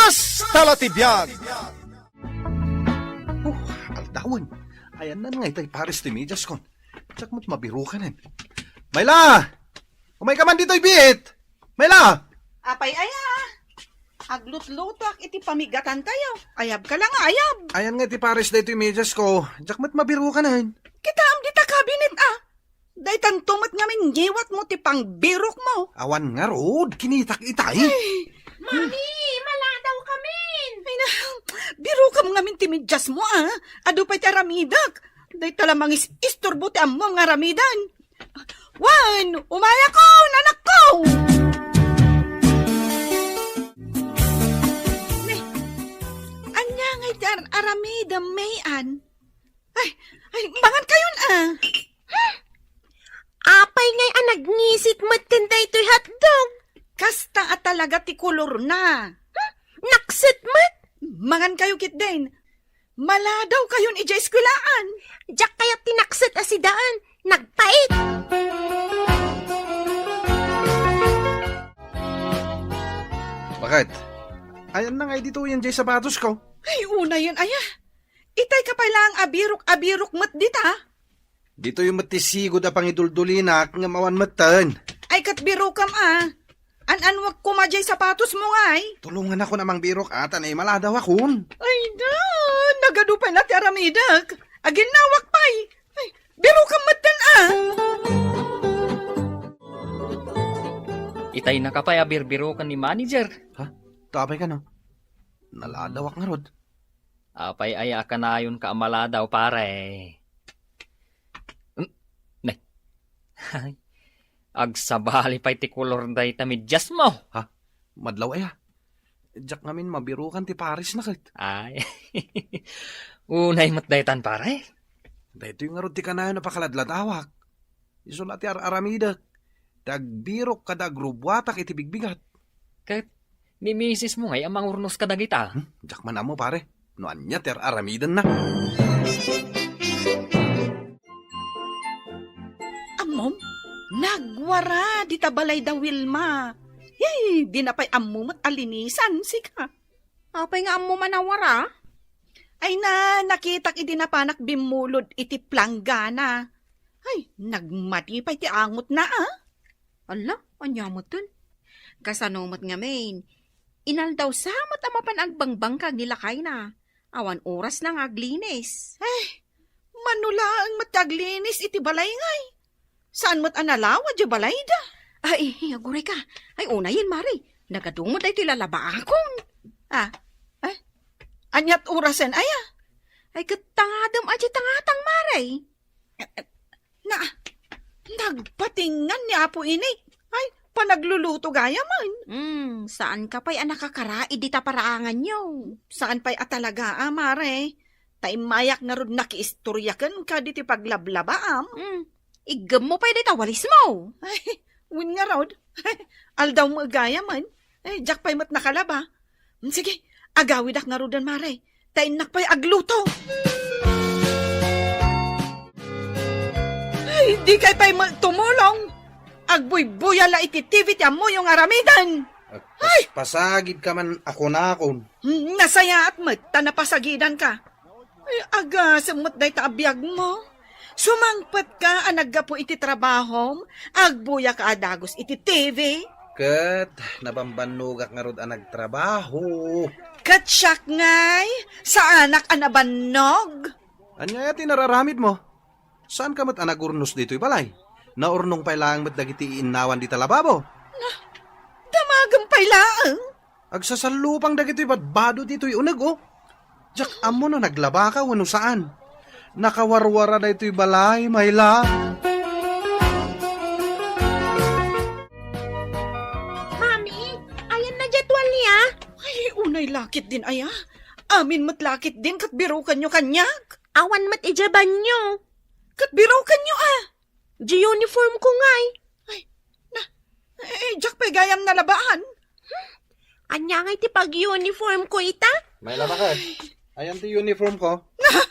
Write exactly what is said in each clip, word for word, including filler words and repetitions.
Hasta la ti biag! Uh, aldawen. Ayanna ngay tay pares ti medias kon. Diak met mabirukanen. Mayla! Umayka man ditoy biit! Mayla! Apay aya? Aglutlutoak iti pamigatantayo. Ayabka la nga ayab. Ayan nga iti pares daytoy medias ko. Diak met mabirukanen. Kitaem dita kabinet a. Daytanto met ngamin ngiwatmo ti pangbirokmo. Awan ngarud, kinitak itay. Ay, Mami, maladaw kamin. Ay na, birokam ngamin ti mediasmo a. Adu pay ti aramidek. Dayta la mangis-isturbo ti ammom nga aramiden. Wen, umayakon, anakko! Ne, ania ngay ti ar-aramidem, May-an? Ay, ay, mangan kayon a. Apay ngay a nagngisit met ken daytoy hotdog? Kasta a talaga ti kolorna. Nakset met? Mangan kayo ketdin. Maladaw kayon idiay eskuelaan. Diak kayat ti nakset a sidaen. Nagpait. Baket? Ayanna ngay ditoyen diay sapatos ko. Ay, unayen aya. Itay ka pay laeng a birok a birok met dita. Ditoy met ti sigud a pangiduldulinak ngem awan metten. Ay, ket birokam a. An-anwek koma diay sapatosmo ngay. Tulongannakon a mangbirok a ta naimaladawakon. Ay da, nagadu pay la ti aramidek. Aginnawak pay. Ay, birokam metten a. Itay naka pay a birbiroken ni manager. Ha? Tapay kano? Naladawak ngarud. Apay aya a kanayonka a maladaw, pare? Hmm, ne. Agsabali pay ti kolor dayta mediasmo. Ha? Madlaw aya? Diak ngamin mabirukan ti pares na ket. Ay. Unay met daytan, pare. Daytoy ngarud ti kanayon a pakaladladawak. Isu la ti ar-aramidek. Ti agbirok kada agrubuatak iti bigbigat. Ket ni misismo ngay a mangurnos kadagita? Hmm, diak man ammo, pare. No ania ti ar-aramidenna? Ammom, nagwara dita balay da Wilma. Yay, di na pay ammo met a linisan, sika. Apay nga ammo man a wara? Ay na, nakitak idi napanak bimmulod iti planggana. Ay, nagmati pay ti angotna, a. Alla, ania metten? Kasano met ngamin? Inaldaw sa met a mapan agbangbangkag ni lakayna. Awan orasna nga aglinis. Ay, mano laeng met ti aglinis iti balay ngay. Saan met a nalawa diay balayda? Ay, aguray ka. Ay, unayen, mare. Nagadu met daytoy lalabaakon. Ah, eh? Aniat orasen aya? Ay, ket tangadem a diay tangatang, mare. Na, nagpatingan ni Apo Inik. Ay, panagluluto gayam. Hmm, saan ka pay a nakakaraid dita paraanganyo? Saan pay a talaga, a, mare? Ta immayak ngarud nakiistorya kenka diti paglablaba, am? Hmm, iggemmo pay dita walismo. Ay, wen ngarud. Aldaw met gayam. Ay, diak pay met nakalaba. Hmm, sige, agawidak ngaruden, mare. Ta innak pay agluto. Ay, di kay pay met tumulong. Agbuybuya la iti T V ti ammoyo nga aramiden. Ay! Agpaspasagidka man a kunakon. Hmm, nasayaat met ta napasagidanka. Ay, agasem met dayta a biagmo. Sumangpetka a naggapu iti trabahom, agbuyaka a dagus iti T V. Ket nabambannogak ngarud a nagtrabaho. Ket siak ngay, saanak a nabannog. Ania aya ti nararamidmo? Saanka met a nagurnos ditoy balay? Naurnong pay laeng met dagiti iinnawan dita lababo. Na, damagem pay laeng. Agsasallupang dagitoy badbado ditoy uneg, o. Diak ammo no naglabaka wenno saan. Nakawarwara daytoy balay, Mayla. Mami, ayanna diay tualia? Ay, unay la ketdin aya. Amin met la ketdin ket birokenyo kaniak. Awan met idiay banyo. Ket birokenyo a. Diay uniform ko ngay. Ay, na, eh, diak pay gayam nalabaan. Ania ngay ti pag-uniform ko ita? Mayla, baket? Ayan ti uniform ko. Na,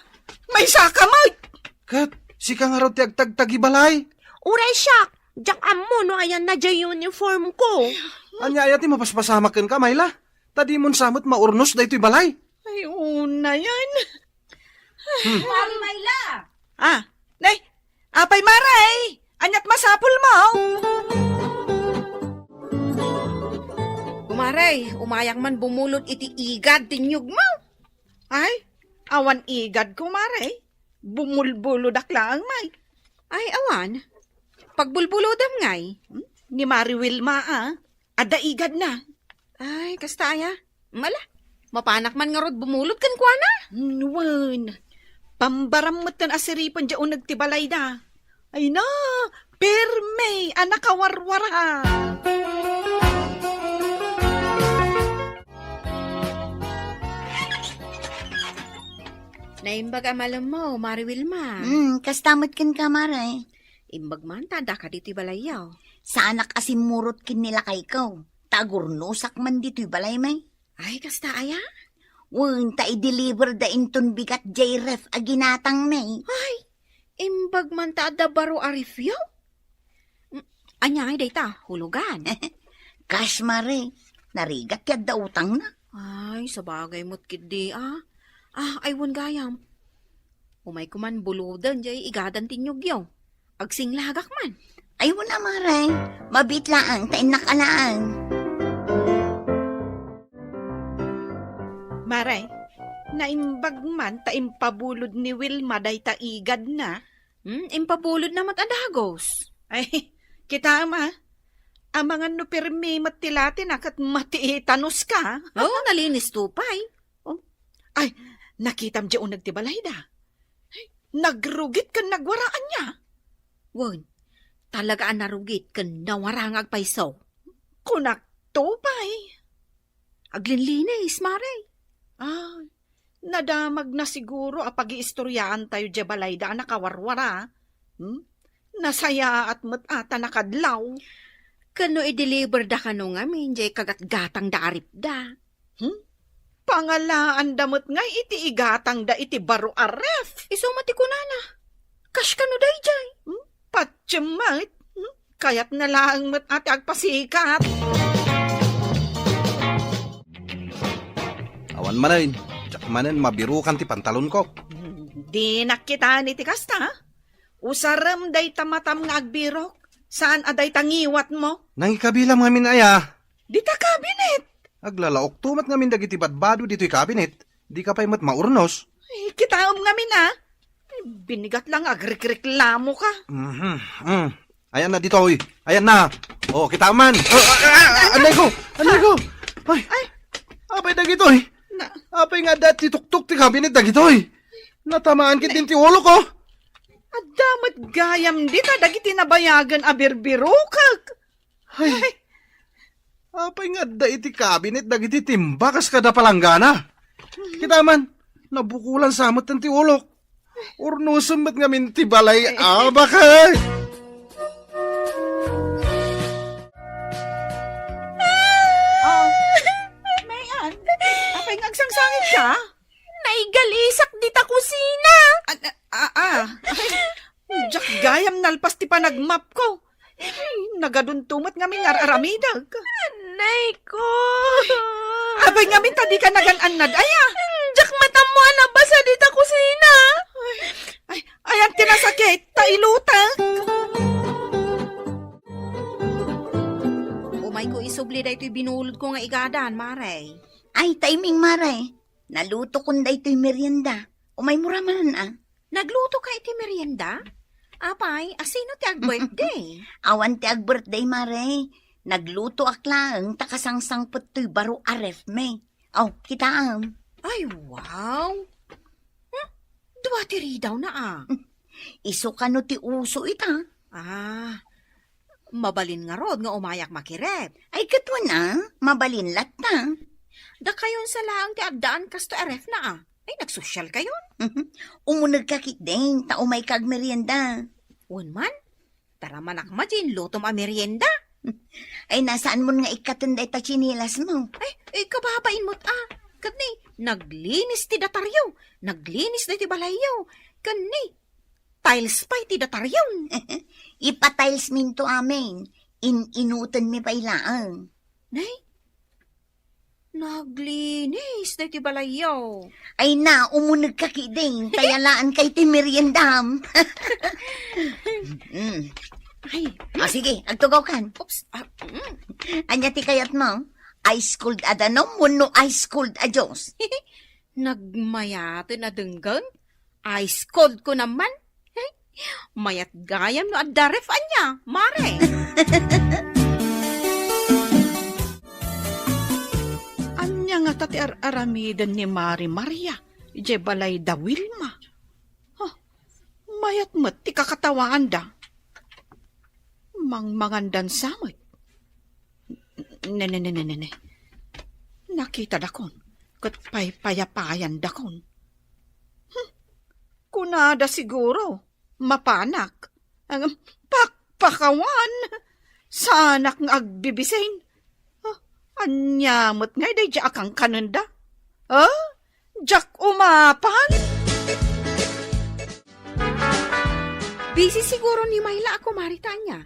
maysaka met. Ket, sika ngarud ti agtagtagibalay. Uray siak, diak ammo no ayanna diay uniform ko. Ania aya ti mapaspasamak kenka, Mayla? Ta dimon sa met maurnos daytoy balay. Ay, unayen. Hmm. Mari Mayla! Ah, nay, apay, Mare? Ania't masapulmo? Kumare, umayak man bumulod iti igad ti niyogmo. Ay, awan igad, kumare. Bumulbulodak laeng, may. Ay, awan. Pagbulbulodam ngay. Hmm? Ni Mari Wilma, ah. Adda igadna. Ay, kasta aya. Mala, mapanak man ngarud bumulod kenkuana. Hmm, wen. Pambaram metten a siripen diay uneg ti balayda. Ay na, permi a nakawarwara. Naimbag a malemmo, Mari Wilma. Hmm, kasta met kenka, Mare. Imbag man ta adda ka ditoy balayyo. Saanak a simmurot ken ni lakayko. Ta agurnosak man ditoy balay, may. Ay, kasta aya? Wen, ta i-deliver da inton bigat jay ref a ginatang, may. Ay, imbag man ta adda baro a refyo? Mm, ania ngay dayta, hulugan? Cash, Mare. Narigat ti adda utangna. Ay, sabagay met ketdi, ah. Ah, ay, wen gayam. Umayko man buloden jay igadan ti niyogyo. Agsinglagak man. Ay, wen a, Mare. Mabiit laeng, ta innak a laeng. Mare, naimbag man ta impabulod ni Wilma dayta igadna. Hmm, impabulodna met a dagus. Ay, kitaem a. Amangan no permi met ti latina ket matiitanos ka. Oh, nalinis to pay. Oh. Ay, nakitam diay uneg ti balayda. Ay, nagrugit ken nagwaraan niya. Wen, talaga a narugit ken nawara nga agpayso. Kunak to pay. Aglinlinis, Mare. Ay, nadamagna siguro a pagiistoryaantayo diay balayda a nakawarwara. Hmm? Nasayaat met a ta nakadlaw. Ken no i-deliver da kano ngamin diay kagatgatang da a refda. Hmm? Pangalaanda met ngay iti igatang da iti baro a ref. Isu met ti kunana. Kas kano daydiay? Hmm? Patiem met. Hmm? Kayatna laeng met a ti agpasikat. Awan manen, diak manen mabirukan ti pantalonko. Hmm, dinak kitaen iti kasta. Usarem dayta matam nga agbirok. Saan a dayta ngiwatmo? Nangikabilam ngamin aya. Dita kabinet. Aglalaokto met ngamin dagiti badbado ditoy kabinet. Dika pay met maurnos. Ay, kitaem ngamin, ah. Ay, binigat lang agrikreklamo ka. Mhm. Mm. Ayan na ditoy. Ayan na. Oh, kita man. Oh, ah, ah, ah, anay ko. Anay ko. Ay. Ay. Apay dagitoy. Na. Apay nga adda ti tuktok ti kabinet dagitoy. Natamaan ket din ti ulo ko. Adda met gayam dita dagiti nabayagen a birbirokek. Ay. Ay. Apay nga adda iti kabinet dagiti timba kas kada palanggana? Kita man, nabukulan sa met ti ulok. Urnosem met ngamin ti balay, abakay! Oh, Mayan, apay nga agsangsangit ka? Naigalisak dita kusina. Ah, ah, ah. Ay, diak gayam nalpas ti panagmapko. Nagadunto met ngamin nga ar-aramidek. Anay ko. Apay ngamin ta dika nagan-annad aya? Diak matammo a nabasa dita kusina. Ay, ayan ti nasakit, ta ilutek. Umayko isubli daytoy binulodko nga igadan, Mare. Ay, timing, Mare. Nalutokon daytoy merienda. Umaymo ra manen, a. Naglutoka iti merienda? Apay, a sino ti ag-birthday? Awan ti ag-birthday, Mare. Naglutoak laeng ta kasangsangpet toy baro a refmi. Aw, kitaem. Ay, wow! Hmm? Dua ti ridawna, a. Isu kano ti uso ita? Ah, mabalin ngarud nga umayak makirep. Ay, ket wen, a, mabalin latta. Dakayon sa laeng ti addaan kastoy a refna, a. Ay, nagsosyal kayon? Umunegka ketdin, ta umayka agmerienda. Wen man, taramanak met ti inlutom a merienda. Ay, nasaanmon nga ikkaten dayta tsinilasmo. Ay, ay, kababain met, a. Ket ni, naglinis ti dataryo, naglinis dayta balayyo. Ken ni, tiles pay ti dataryon. Ipa-tiles minto amin. In-inutenmi pay laeng. Nay, Naglinis daytoy balayyo. Ay na, umuneg ka kiding. Kayalaanka iti meriendam. Mm. Ay, Ah, sige, agtugaw kan. Oops. Ah, mm. Anya ti kayat mo? Ice cold a danum wenno ice cold a juice? Nagmayaten a denggen? Ice cold ko naman. Mayat gayam no adda ref ania, mare. Ania ngata ti ar-aramiden ni Mari Maria idiay balay da Wilma? Huh, mayat met ti kakatawaanda. Mangmangandan sa met. Ne, ne, ne, ne, ne, ne. Nakitadakon ket paypayapayandakon. Hmm. Kunada siguro, mapanak. Ang pakpakawan. Saanak nga agbibisin. Ah, ania met ngay daydiay a kankanenda? Ah, diak umapan? Busy siguro ni Myla a kumari ta ania.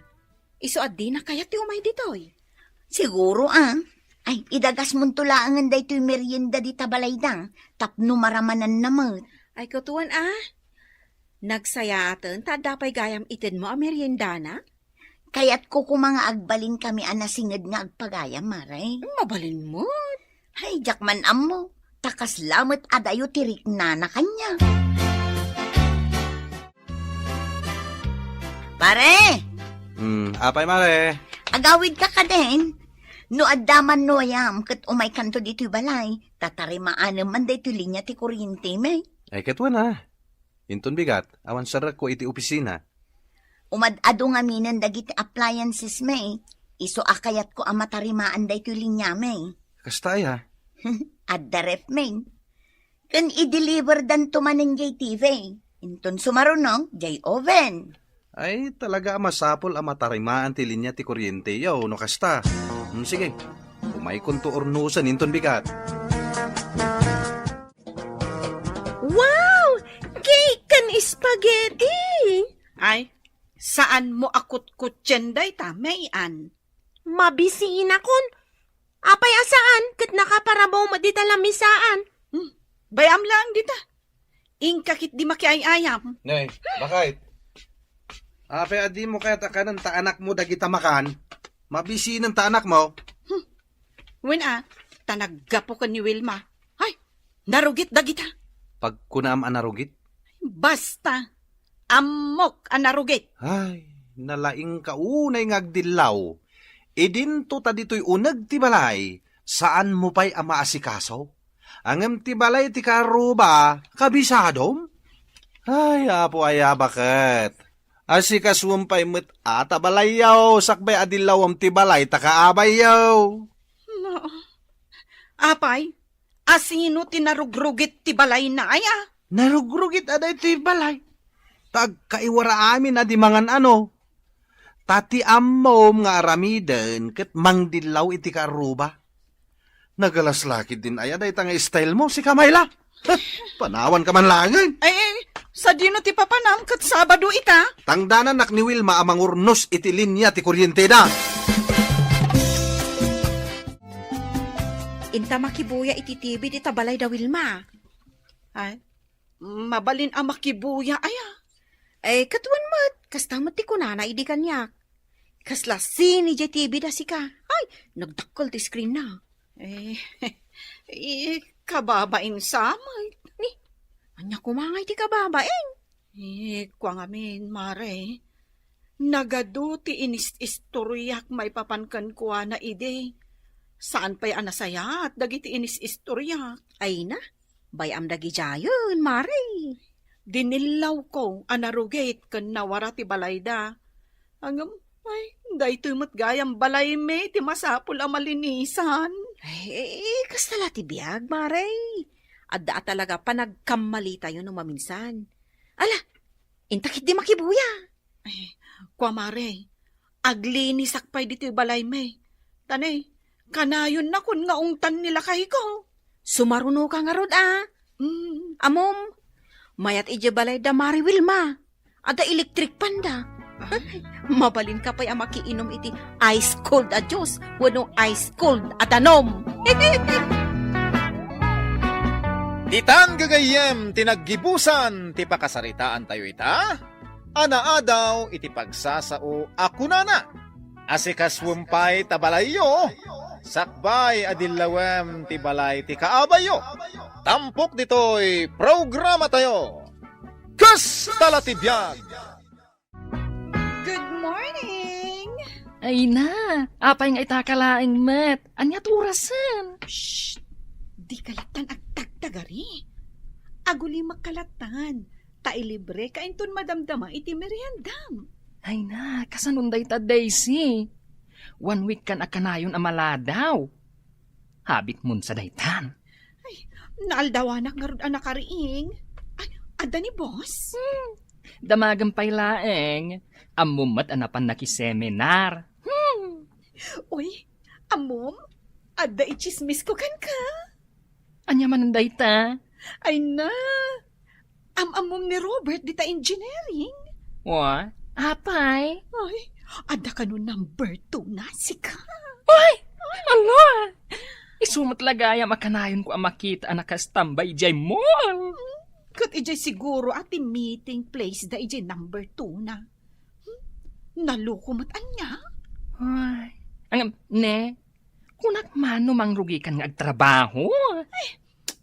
Isu a dina kayat ti umay ditoy. Siguro, ah. Ay, idagasmonto laengen daytoy merienda dita balayda, tapno maramananna met. Ay, kutuan, ah. Nagsayaaten ta adda pay gayam itedmo a meriendana? Kayatko koma nga agbalinkami a nasinged nga agpagayam, mare. Mabalin met. Ay, diak man ammo. Ta kasla met adayo ti riknana kaniak. Pare! Hmm, apay, mare? Agawidka kadin? No adda man no ayam, ket umaykanto ditoy balay, ta tarimaanem man daytoy linia ti kuryente, me. Ay, ket wen, ah. Inton bigat, awan serrekko iti opisina. Umad-adu ngaminen dagiti appliances, me. Isu a kayatko a matarimaan daytoy linia, me. Kasta aya? Adda ref, me. Ken i-deliver danto manen jay T V. Inton sumaruno, jay oven. Ay, talaga a masapul a matarimaan ti linia ti kuryente, yaw, no kasta. Hmm, sige, umaykonto urnosen inton bigat. Wow! Cake ken spaghetti! Ay, saanmo a kutkutsien dayta, May Ann? Mabisinakon. Apay a saan ket nakaparabawmo dita lamisaan? Hmm, bay-am laeng dita. Inka ketdi makiay-ayam. Nay, bakit? Apay a dimo kayat a kanen ta anakmo dagita makan? Mabisinen ta anakmo. Hmm. Wen a, ta naggapu ken ni Wilma. Ay, narugit dagita. Pagkunaam a narugit? Basta, ammok a narugit. Ay, nalaingka unay nga agdillaw. Idinto ta ditoy uneg ti balay, saanmo pay a maasikaso? Ngem ti balay ti kaarruba, kabisadom? Ay, Apo, aya baket. Asikasuem pay met a ta balayyo, sakbay a dillawem ti balay ta kaabayyo. No. Apay, asino ti narugrugit ti balayna, aya? Narugrugit a daytoy balay. Ta agkaiwara amin a di mangan-ano. Ta ti ammom nga aramiden ket mangdillaw iti kaarruba. Nagalas la ketdin aya dayta nga style mo, sika Myla. Heh, panawanka man laengen. Ay, ay, sadino ti papanam ket Sabado ita? Tangdanannak ni Wilma a mangurnos iti linia ti kuryenteda. Inta makibuya iti T V dita balay da Wilma. Ay, mabalin a makibuya aya. Ay, ket wen met, kasta met ti kunana idi kaniak. Kasla sine jay T V da sika. Ay, nagdakkel ti screen na. Eh, eh, kababain sa met. Ni, ania koma ngay ti kababain? Eh, kua ngamin, mare. Nagadu ti inis-istoriak maipapan kenkuana idi. Saan pay a nasayaat dagiti inis-istoriak. Ay na, bay-am dagidiayen, mare. Dinillawko a narugit ken nawara ti balayda. Ngem, ay, daytoy met gayam balaymi ti masapul a malinisan. Ay, kasta la ti biag, mare. Adda a talaga panagkammalitayo no maminsan. Ala, inta ketdi makibuya. Ay, kua, mare, aglinisak pay ditoy balaymi. Ta ne, kanayonnakon nga ungtan ni lakayko. Sumarunoka ngarud, a. Mm. Ammom, mayat idiay balay da Mari Wilma. Adda electric fan da. Ay, mabalinka pay a makiinum iti ice cold a juice wenno ice cold a danum. Ditan gagayyem ti naggibusan ti pakasaritaantayo ita, a naadaw iti pagsasao a kunana, "Asikasuem pay ta balayyo, sakbay a dillawem ti balay ti kaabayyo." Tampok ditoy programatayo, Kasta la ti biag! Good morning! Ay na, apay nga ita ka laeng met? Ania ti orasen? Shh! Dika lattan agtagtagari. Agulimakka lattan, ta ilibreka inton madamdama iti meriendam. Ay na, kasano dayta, Daisy? One week kan a kanayon a maladaw. Habit mo sa daytan. Ay, naaldawanak ngarud a nakariing. Ay, adda ni boss? Hmm, damagen pay laeng. Ammom met a napan nakiseminar. Hmm. Uy, ammom, adda itsismisko kenka. Ania manen dayta? Ay na, am-ammom ni Robert dita engineering. Wa? Apay? Ay, adda kano number two na, sika. Ay! Ala! Isu met la gayam a kanayonko a makita a nakastamba idiay mall. Ket idiay siguro a ti meeting place da idiay number two na. Hmm? Naloko met ania? Ay, angam, ne? Kunak man no mangrugikan nga agtrabaho.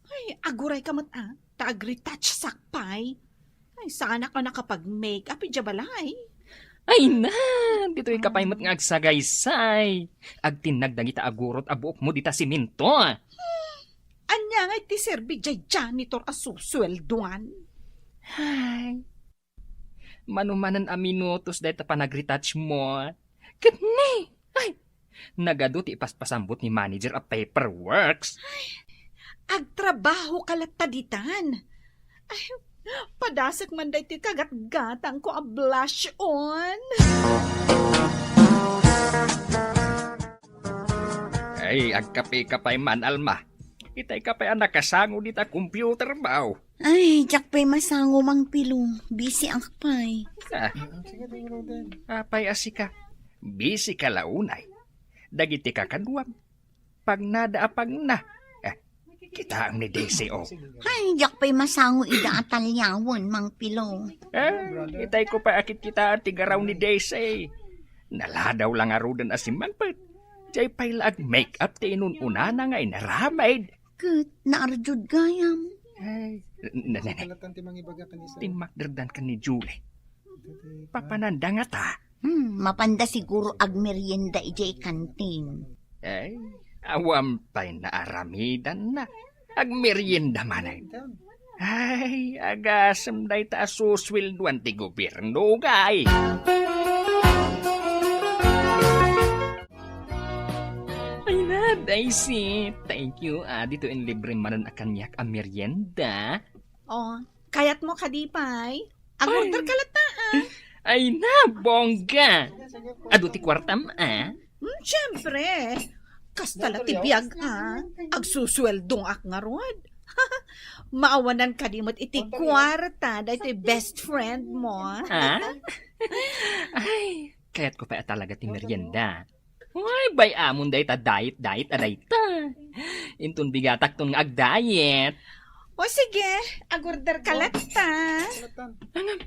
Ay, agurayka met a, ta agretouchsak pay. Ay, saanak a nakapag-makeup idiay balay. Ay na, ditoyka pay met nga agsagaysay. Agtinnag dagita agurot a buokmo dita semento. Ania ngay ti serbi diay janitor a susueldoan? Ay, manumanen a minutos dayta panagretouchmo. Ket ni, ay, nagadu ti ipaspasambut ni manager a paperworks. Agtrabahoka latta ditan. Ay, padasek man daytoy kagatgatangko a blush on. Ay, agkapeka pay man, Alma. Itay ka pay a nakasango dita computer, baw. Ay, diak pay masango, Mang Pilo. Busy ak pay. Ah. Apay a sika? Busy ka la unay. Dagiti kakaduam, pagnada a pagna. Eh, kitaem ni Daisy, oh. Ay, diak pay masango ida a taliawen, Mang Pilo. Eh, itay ko pay a kitkitaan ti garaw ni Daisy. Naladaw la ngaruden a simmangpet. Diay pay la ag-makeup ti inun-unana nga inaramid. Ket naarjud gayam. Ay, n-, n-, n-, Kalatan ti mangibaga ken ni Sir. Timmakderdan ken ni Julie. Papananda ngata. Hmm, mapanda siguro agmerienda idiay kantin. Ay, awan pay naaramidanna. Agmerienda manen. Ay, agasem dayta a susueldoan ti gobierno, gay. Ay na, Daisy. Thank you, ah. Ditoy inlibre manen a kaniak a merienda. Oh, kayatmo kadi pay? Ag-order ka latta, ah. Ay na, bongga. Adu ti kuartam, ah. Hmm, siyempre. Kasta la ti biag, ah. Agsusueldo ak ngarud. Maawanan kadi met iti kuarta daytoy best friend mo. Ah? Ay, kayatko pay a talaga ti merienda. Ay, bay-amon dayta diet, diet a dayta. Inton bigatakton nga ag-diet. O sige, ag-order ka latta. Ngem,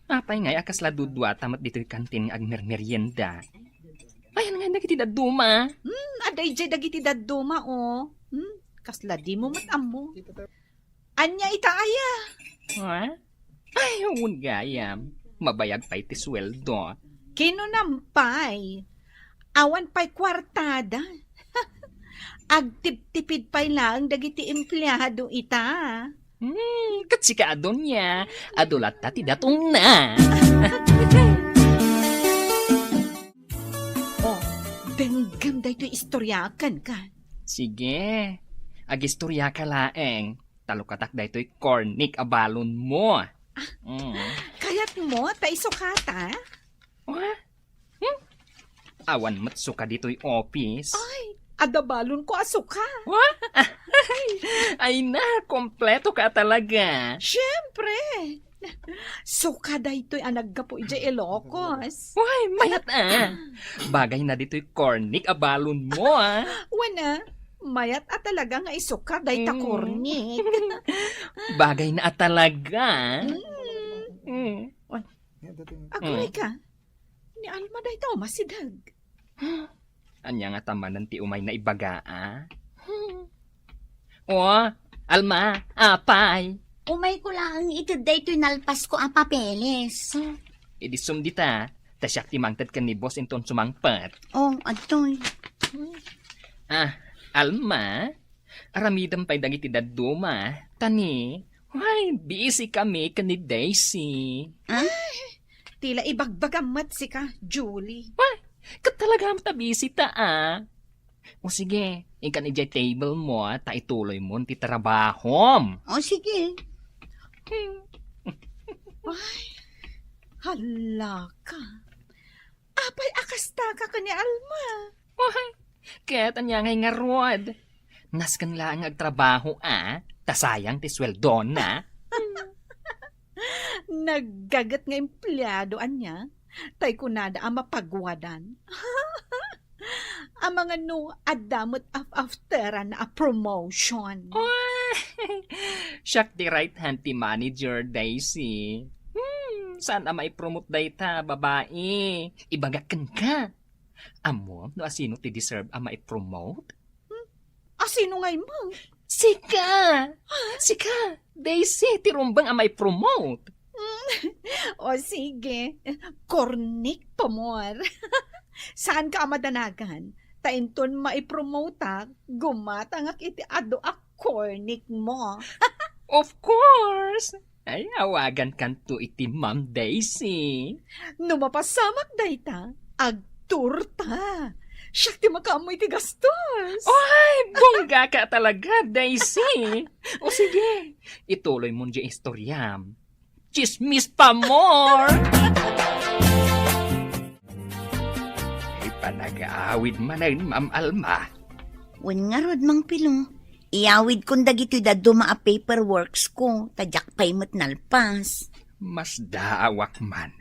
apay ngay a kasla duduata met ditoy kantin nga agmermerienda? Ayan ngay dagiti dadduma. Hmm, adda idiay dagiti dadduma, oh. Hmm, kasla dimo met ammo. Ania ita aya? Ha? Ay, wen gayam. Mabayag pay ti sueldo. Kinunam pay. Awan pay kuartada. Agtiptipid pay laeng dagiti empleado ita. Hmm, ket sika, Doña, adu latta ti datongna. Oh, denggem daytoy istorya kenka. Sige, agistorya ka laeng. Talukatak daytoy cornic a balon mo. Mm. Kayat mo ta isukata? Wa? Hmm? Awan met suka ditoy office. Ay, adda balon ko a suka. Wa? Ay na, kompleto ka talaga. Siyempre, Suka daytoy a naggapu idiay Ilocos. Uy, mayat a. Bagay na ditoy cornic a balon mo, a. Wen a, mayat a talaga nga isuka dayta Mm. cornic. Bagay na a talaga. Mm. Mm. Uy, aguray ka. Ni Alma dayta umasideg. Ania ngata manen ti umayna ibaga, a? O, Alma, apay. Umayko laeng ited daytoy nalpasko a papeles. Idi sumdita, ta siak ti mangted ken ni boss inton sumangpet. O, adtoy. Ah, Alma, aramidem pay dagiti dadduma, ta ni, ay, busy kami ken ni Daisy. Ah? Ti la ibagbagam met sika, Julie. Wah, ket talaga met a busy ta, a. O sige, inkan idiay table mo, a, ta ituloy mon ti trabahom. O sige. Ay, hala ka. Apay a kasta ka ken ni Alma? Wah, ket ania ngay ngarud? Nasken laeng nga agtrabaho, a, ta sayang ti sueldona. Naggaget nga empleado ania, tay kunada a mapagwadan. Amangan no adda met af-afteran a promotion. Uy, siak ti right hand ti manager, Daisy. Hmm, saan a maipromote dayta, babai? Ibagak kenka. Ammom no asino ti deserve a maipromote? Hmm? Asino ngay man? Sika! Sika! Daisy, ti rumbeng a maipromote. Hmm. O sige, cornic pa more. Saan ka a madanagan? Ta inton maipromotak, gumatangak iti adu a cornic mo. Of course! Ay, awagan kanto iti Ma'am Daisy. No mapasamak dayta, agturta. Siak ti makaammo iti gastos. Oy, bongga ka talaga, Daisy. O sige, ituloy mo di istoriam. Chismis pa more! Ay, panagaawid manen, Ma'am Alma. Wen ngarud, Mang Pilo. Iyawidkon dagitoy dadduma a paperworks ko, ta diak pay met nalpas. Masdaawak man.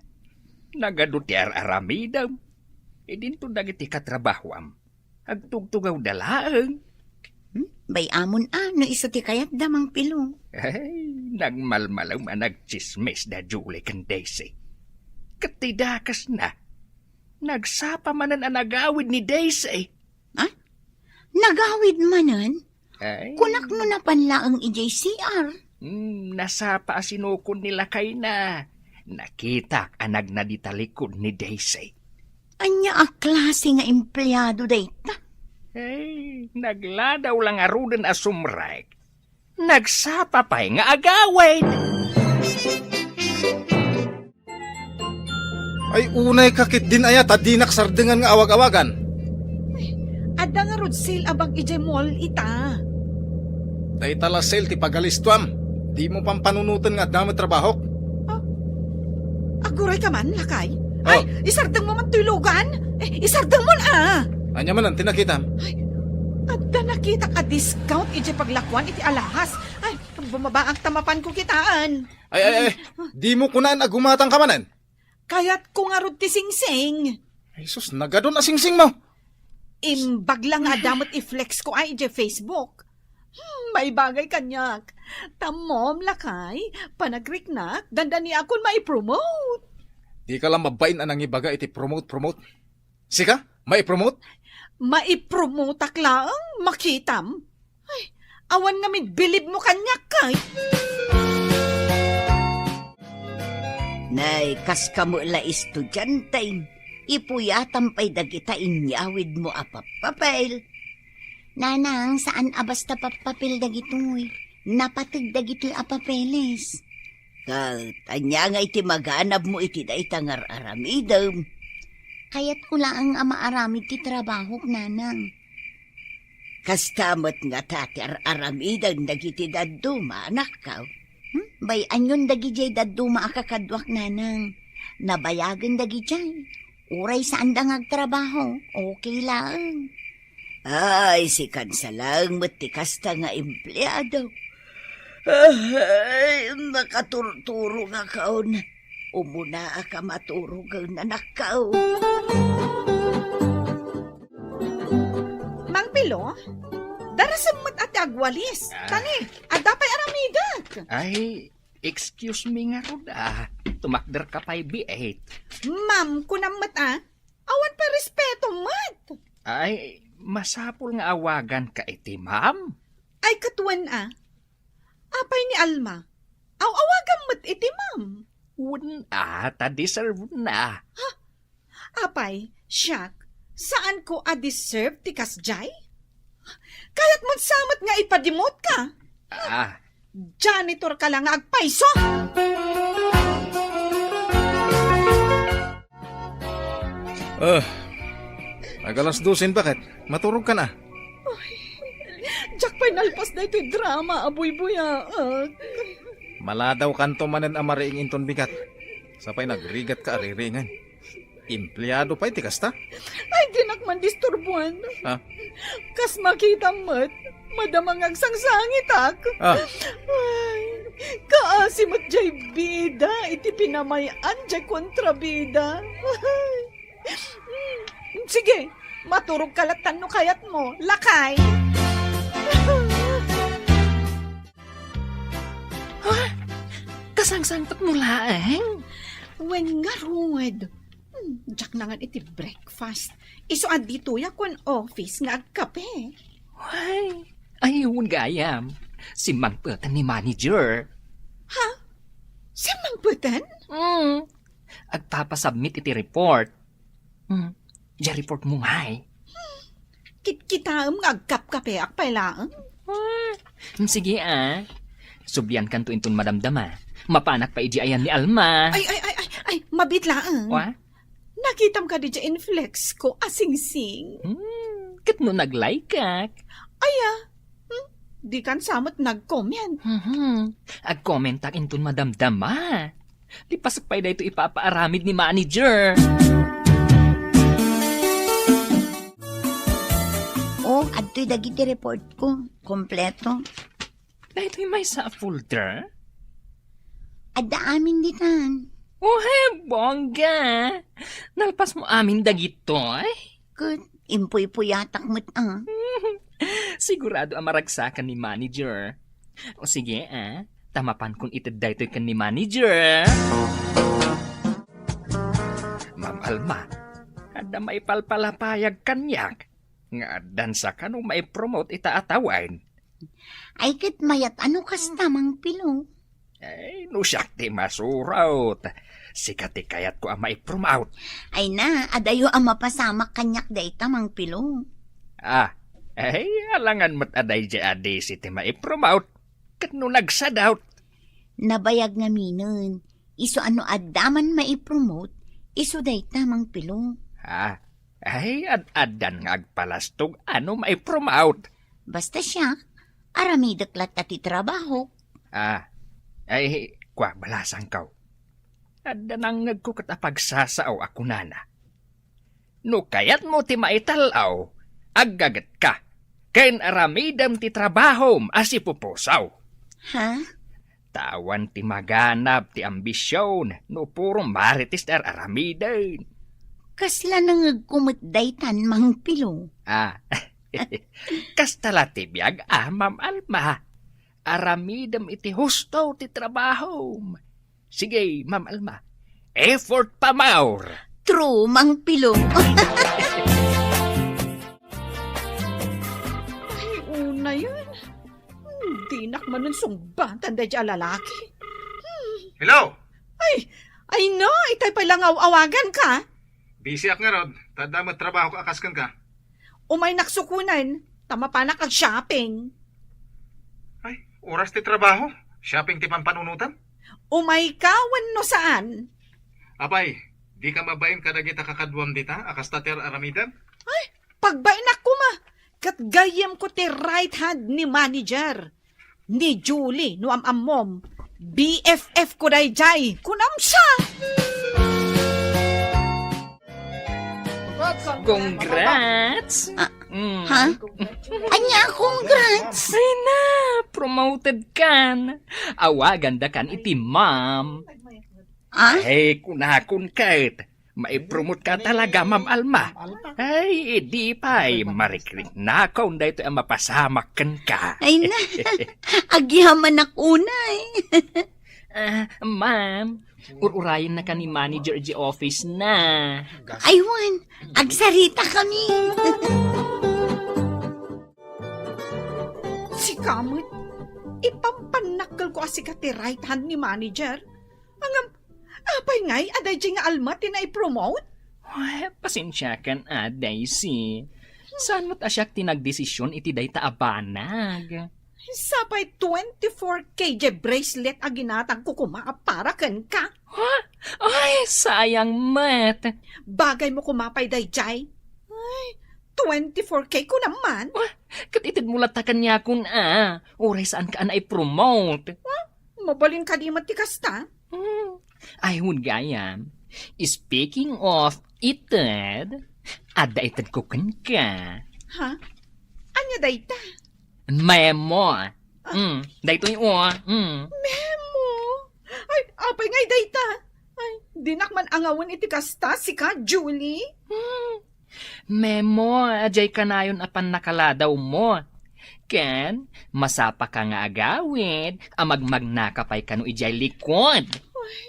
Nagadu ti ar-aramidem. Idinto dagiti katrabahoam. Agtugtugawda laeng. Hmm? Bay-amon a, no isu ti kayatda, Mang Pilo. Ay, nagmalmalem a nagtsismis da Julie ken Daisy. Ket ti dakesna, nagsapa manen a nagawid ni Daisy. Ha? Nagawid manen? Ay. Kunak no napan laeng idiay C R. Hmm, nasapa a sinukon ni lakayna. Nakitak a nagnadi talikod ni Daisy. Ania a klase nga empleado dayta? Ay, nagladaw la ngaruden a sumrek. Nagsapa pay nga agawid. Ay, unay ka ketdin aya ta dinak sardengan nga awag-awagan. Ay, adda ngarud sale a bag idiay mall ita. Dayta la sale ti pagalistoam. Dimo pampanunoten nga adda met trabahok. Ah, aguray ka man, lakay? Oh. Ay, isardeng mo man toy lugan? Eh, isardeng mo na. Ania manen ti nakitam? Ay, adda nakitak a discount idiay paglakuan iti alahas. Ay, bumabaak ta mapanko kitaen. Ay, ay, ay. Dimo kunaan a gumatang ka manen? Kayatko ngarud ti singsing. Ay, sus, nagadun a singsing mo. Imbag la nga adda met i-flex ko ay idiay Facebook. Hmm, maibagay kaniak. Tammom, lakay, panagriknak, dandaniakon maipromote. Di ka la mabain a nangibaga iti promote-promote. Sika, maipromote? Maipromoteak laeng, makitam. Ay, awan ngamin bilibmo kaniak, kay. Nay, kas kamo la estudiante, ipuyatam pay dagita inyawidmo a pappapel. Nanang, saan a basta pappapel dagitoy. Napateg dagitoy a papeles. Ket ania nga iti maganabmo iti dayta nga ar-aramidem? Kayatko laeng a maaramid ti trabahok, nanang. Kasta met ngata ti ar-aramiden dagiti dadduma, anakko. Hmm? Bay-anyon dagidiay dadduma a kakaduak, nanang. Nabayagen dagidiay. Uray saanda nga agtrabaho, okay laeng. Ay, sikan sa laeng met ti kasta nga empleado. Ay, nakaturturong akon. Umuna a ka maturog, nanakkaw. Mang Pilo, darasem met a ti agwalis. Ah. Tani, adda pay aramidek. Ay, excuse me ngarud, ah. Tumakder ka pay biit. Ma'am, kunam met, ah. Awan pay respeto met. Ay, masapul nga awagan ka iti ma'am. Ay, ket wen, ah. Apay ni Alma? Aw-awagam met iti ma'am. Wen, ah, ta deserve na. Ha? Apay, siak, saan ko a deserve ti kasjay? Kayat met sa met nga ipadimot ka? Ah. Janitor ka lang nga agpayso! Ah, ag-alas dosen baket. Maturog ka na. Ay, diak pay nalpas daytoy drama a buybuyaak. Maladaw kanto manen a mariing inton bigat. Sapay nagrigat ka a ririingen. Empleado pay ti kasta? Ay, dinak man disturbuan. Ah. Kas makitam met, madama nga agsangsangitak. Ah. Ay, kaasi met jay bida iti pinamay-an jay kontrabida. Sige, maturog ka latta no kayat mo. Lakay! Ha? Kasangsangpet mo laeng? Wen ngarud. Hmm, diak nangan iti breakfast. Isu a ditoy a kun office nga agkape. Ay, ayun gayam. Simmangpeten ni manager. Ha? Simmangpeten? Hmm. Agpapasubmit iti report. Hmm. Diay report mo ngay. Kitkitaem nga agkapkapeak pay laeng. Hmm. Sige, ah. Subliankanto inton madamdama. Mapanak pay idiay ayan ni Alma. Ay, ay, ay, ay, ay, mabiit laeng. Wa? Nakitam kadi diay inflex ko a singsing. Hmm. Ket no nag-like-ak? Ay, ah. Hmm? Dikan sa met nag-comment. Mhm. Ag-commentak inton madamdama. Lipasek pay daytoy ipapaaramid ni manager. Oh, adtoy dagiti report ko. Kompleto. Daytoy maysa a folder? Adda amin ditan. Oh, he, bongga. Nalpas mo amin dagitoy? Ket impuypuyatak met, ah. Sigurado a maragsakan ni manager. O sige, ah. Ta mapankon ited daytoy ken ni manager. Ma'am Alma, adda maipalpalapayag kaniak nga addan saka no maipromote ita a tawen. Ay, ket mayat a no kasta, Mang Pilo. Ay, no siak ti masurot, sika ti kayatko a maipromote. Ay na, adayo a mapasamak kaniak dayta, Mang Pilo. Ah, ay, alangan met a daydiay a disi ti maipromote. Ket no nagsadut? Nabayag ngaminen, isu a no adda man maipromote, isu dayta, Mang Pilo. Ah, ay, ad-addan nga agpalastog a no maipromote. Basta siak, aramidek latta ti trabahok. Ah, ay, kua, balasangko. Adda nangngegko ket a pagsasao a kunana, "No kayatmo ti maital-aw, aggagetka, ken aramidem ti trabahom a sipupusaw." Ha? Ta awan ti maganab ti ambision no puro marites ti ar-aramiden. Kasla nangngegko met daytan, Mang Pilo. Ah, kasta la ti biag a, Ma'am Alma. Aramidem iti husto ti trabahom. Sige, Ma'am Alma. Effort pa, Maur. True, Mang Pilo. Ay, una yan. Hmm, dinak manen sungbatan daydiay a lalaki. Hmm. Hello? Ay, ay na, itay pay la nga aw-awagan ka. Busy ak ngarud, ta adda met trabaho ka a kas kenka. Umaynak sukunen, ta mapanak ag-shopping. Ay, oras ti trabaho? Shopping ti panpanunotam? Umay ka wenno saan? Apay, di ka mabain kadagita kakaduam dita a kasta ti ar-aramidem? Ay, pagbainak koma, ket gayyem ko ti right hand ni manager. Ni Julie, no am-ammom, B F F ko daydiay, kunam siya. Congrats! Ah, Mm. Ha? Ania, congrats? Ay na, promoted kan. Awaganda kan iti ma'am. Ah? Ay, kunakon ket, maipromote ka talaga, Ma'am Alma. Ay, idi pay, marikriknakon daytoy a mapasamak kenka. Ay na, agyamanak unay. Ah, ma'am, ur-urayen na ka ni manager di office na. Ay wen, agsarita kami. Sika met, ipampannakkelko a sika ti right hand ni manager. Ngem, apay ngay a daydiay nga Alma ti naipromote? Ay, pasensiakan a, Daisy. Saan met a siak ti nagdesisyon iti dayta a banag? Sapay twenty-four K G bracelet a ginatagko koma a para kenka. Ha? Ay, sayang met. Bagaymo koma pay daydiay. Ay, twenty-four K ko naman. Ah, ket itedmo latta kaniakon a. Uray saanka a naipromote. Ah, mabalin kadi met ti kasta? Hmm. Ay, wen gayam. Speaking of ited, adda itedko kenka. Ha? Ania dayta? Memo. Ah. Mm, daytoy, o. Mm. Memo? Ay, apay ngay dayta? Ay, dinak man angawen iti kasta, sika, Julie? Mm. Memo, diay kanayon a pannakaladawmo. Ken, masapaka nga agawid a magmagnaka pay kano idiay likod. Ay,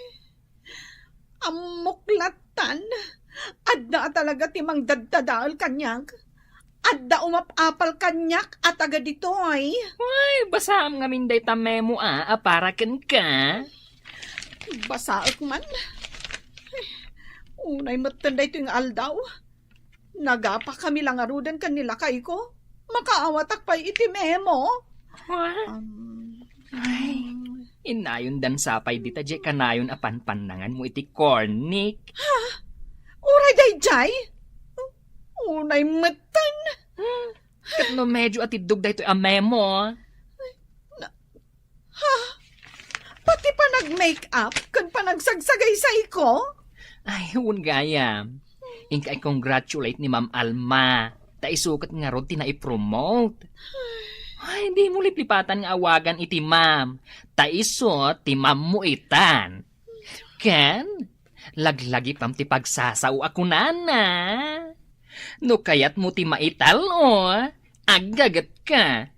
ammok lattan. Adda a talaga ti mangdaddadael kaniak. Adda umap-apal kaniak a taga ditoy. Ay, basaem ngamin dayta memo a, a para kenka. Basaek man. Ay, unay metten daytoy nga aldaw. Nagapakami la ngaruden ken ni lakayko. Makaawatak pay iti memo. Ha? Um, Ay, inayondan sapay dita diay kanayon a panpannanganmo iti cornic. Ha? Uray daydiay? Unay metten. Hmm. Ket no medyo atiddog daytoy a memo. Na, Ha? Pati panag-make-up ken panagsagsagaysayko? Ay, wen gayam. Inka i-congratulate ni Ma'am Alma. Ta isu ket ngarud ti naipromote. Ay, dimo liplipatan nga awagan iti ma'am. Ta isu ti ma'ammo itan. Ken, laglagipam ti pagsasao a kunana. No kayatmo ti maital-o, aggagetka.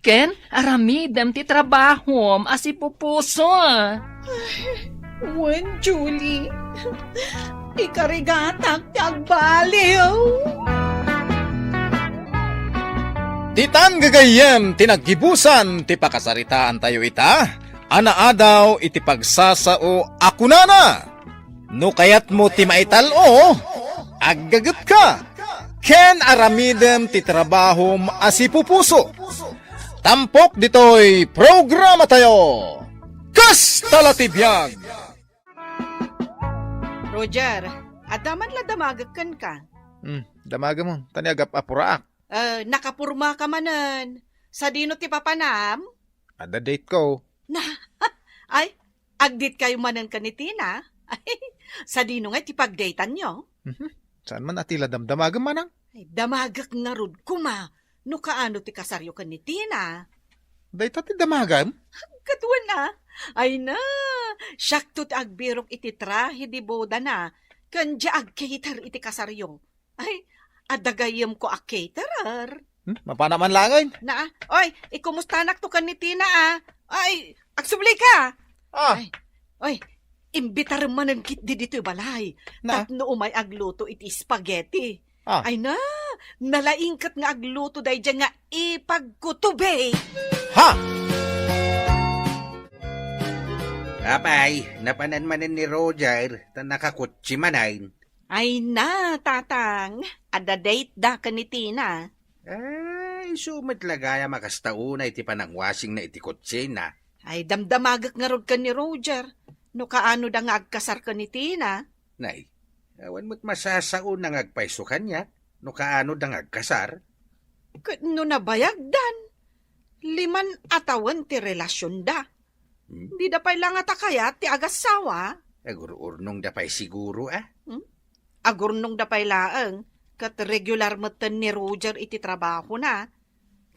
Ken aramidem ti trabahom a sipupuso. Ay, wen, Julie. Ikarigatak ti agbaliw. Ditan gagayyem ti naggibusan ti pakasaritaantayo ita a naadaw iti pagsasao a kunana. No kayatmo ti maital-o, aggagetka, ken aramidem ti trabahom a sipupuso. Tampok ditoy programatayo. Kasta la ti biag! Roger, adda man la damagek kenka? Hmm, damagem, ta ni agap-apuraak. Eh, nakapurma ka manen. Sadino ti papanam? Adda date ko. Na, ay, agdate kayo manen ken ni Tina? Ay, sadino nga ti pagdateanyo? Mhm. Saan man a ti la damdamagem, manang? Ay, damagek ngarud koma no kaano ti kasaryo ken ni Tina. Dayta ti damagem? Ket wen a. Ay na, siakto ti agbirok iti trahe de boda na, ken dia agcater iti kasaryo. Ay, adda gayyemko a caterer. Hmm, mapana man laengen. Na, oy, ikumustanak to ken ni Tina, a. Ay, agsubli ka. Ah. Ay, oy, imbitarem manen ketdi ditoy balay. Na? Tapno umay agluto iti spaghetti. Ah. Ay na, nalaingket nga agluto daydiay nga ipagkutube. Ha? Apay, napanan manen ni Roger, ta nakakutsi manen. Ay na, Tatang, adda date da ken ni Tina. Ay, isu met la gayam a kasta unay ti panangwasingna iti kutsina. Ay, damdamagek ngarud ken ni Roger, no kaano da nga agkasar ken ni Tina. Nay, awan met masasaona nga agpayso kaniak, no kaano da nga agkasar. Ket no nabayagdan, liman a tawen ti relasionda. Hmm? Dida pay la ngata kayat ti agassawa? Agur-urnongda pay siguro, a? Hmm? Agurnongda pay laeng, Ket regular metten ni Roger iti trabahona.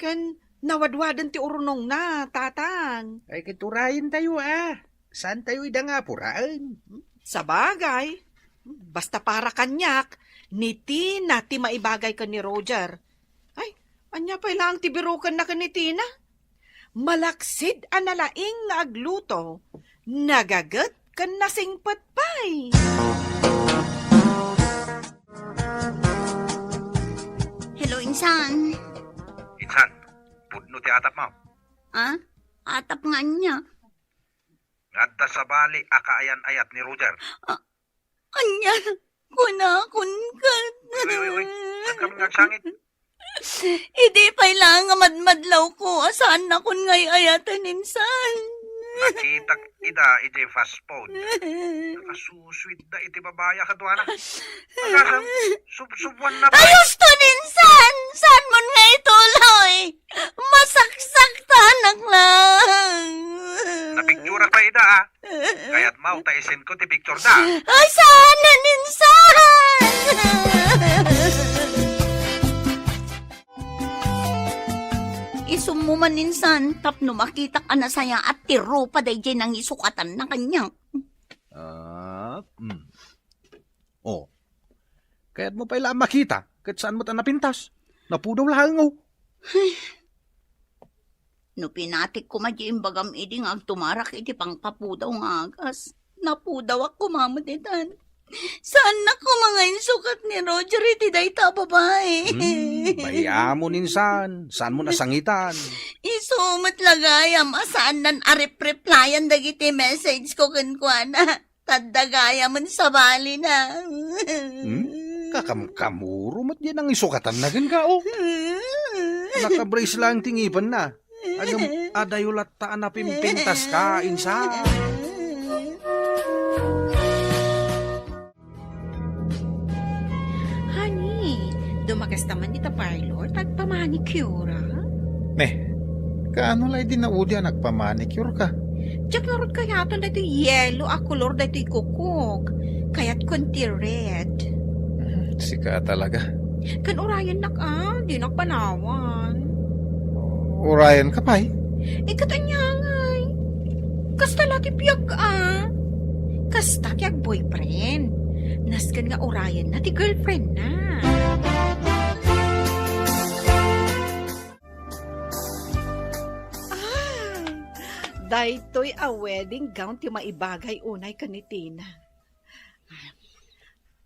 Ken nawadwaden ti urnongna, Tatang. Ay, ket urayentayo, a. Saantayo ida nga apuraen. Sabagay, basta para kaniak, ni Tina ti maibagay ken ni Roger. Ay, ania pay laeng ti birokenna ken ni Tina? Malaksid a nalaing nga agluto, nagaget ken nasingpet pay. Hello, insan. Insan, pudno ti atapmo. Ah? Atap nga ania? Nga adda sabali a kaayan-ayat ni Roger. Ah, ania? Kunakon ket. Uy, uy, uy, uy. Saan kami nga agsangit? Idi pay laeng nga madmadlawko a saannakon nga ay-ayaten, insan. Nakitak ida idiay fast food. Nakasusuitda iti babai a kaduana. Agasem, subsubuanna pay. Ay, husto, insan! Saanmon nga ituloy? Masaksaktanak laeng. Napicturak pay ida, a. Kayatmo ta isendko ti pictureda? Ay, saan, insan! Isummo man, insan, tapno makitak a nasayaat ti rupa daydiay nangisukatanna kaniak. Ah, mm. Oh. Kayatmo pay la a makita, ket saanmo ta napintas? Napudaw laeng, oh. No pinatikko met diay imbagam idi nga agtumarak iti pangpapudaw nga agas, napudawak koma met itan. Saannak koma nga insukat ni Roger iti dayta a babai. Hmm, bay-amon insan, saanmo nasangitan? Isu met la gayam a saannan a rep-replyan dagiti message ko kenkuana. Tadda gayamen sabalina. Hmm? Kakamkamuro met diay nangisukatanna kenka, oh. Nakabrace laeng ti ngipenna. Ngem adayo latta a napimpintaska, insan. Honey, dumakasta man dita parlor, ta agpamanicure, a? Ne, kaano la idi naudi a nagpamanicure ka? Diak ngarud kayaten daytoy yellow a kolor daytoy kukok. Kayatkon ti red. Mhm, sika talaga. Ken urayennak a, dinak panawan. Urayenka pay? Eh, ket ania ngay? Kasta la ti biag a. Kasta ti agboyfriend. Nasken nga urayenna ti girlfriendna. Ah, daytoy a wedding gown ti maibagay unay ken ni Tina.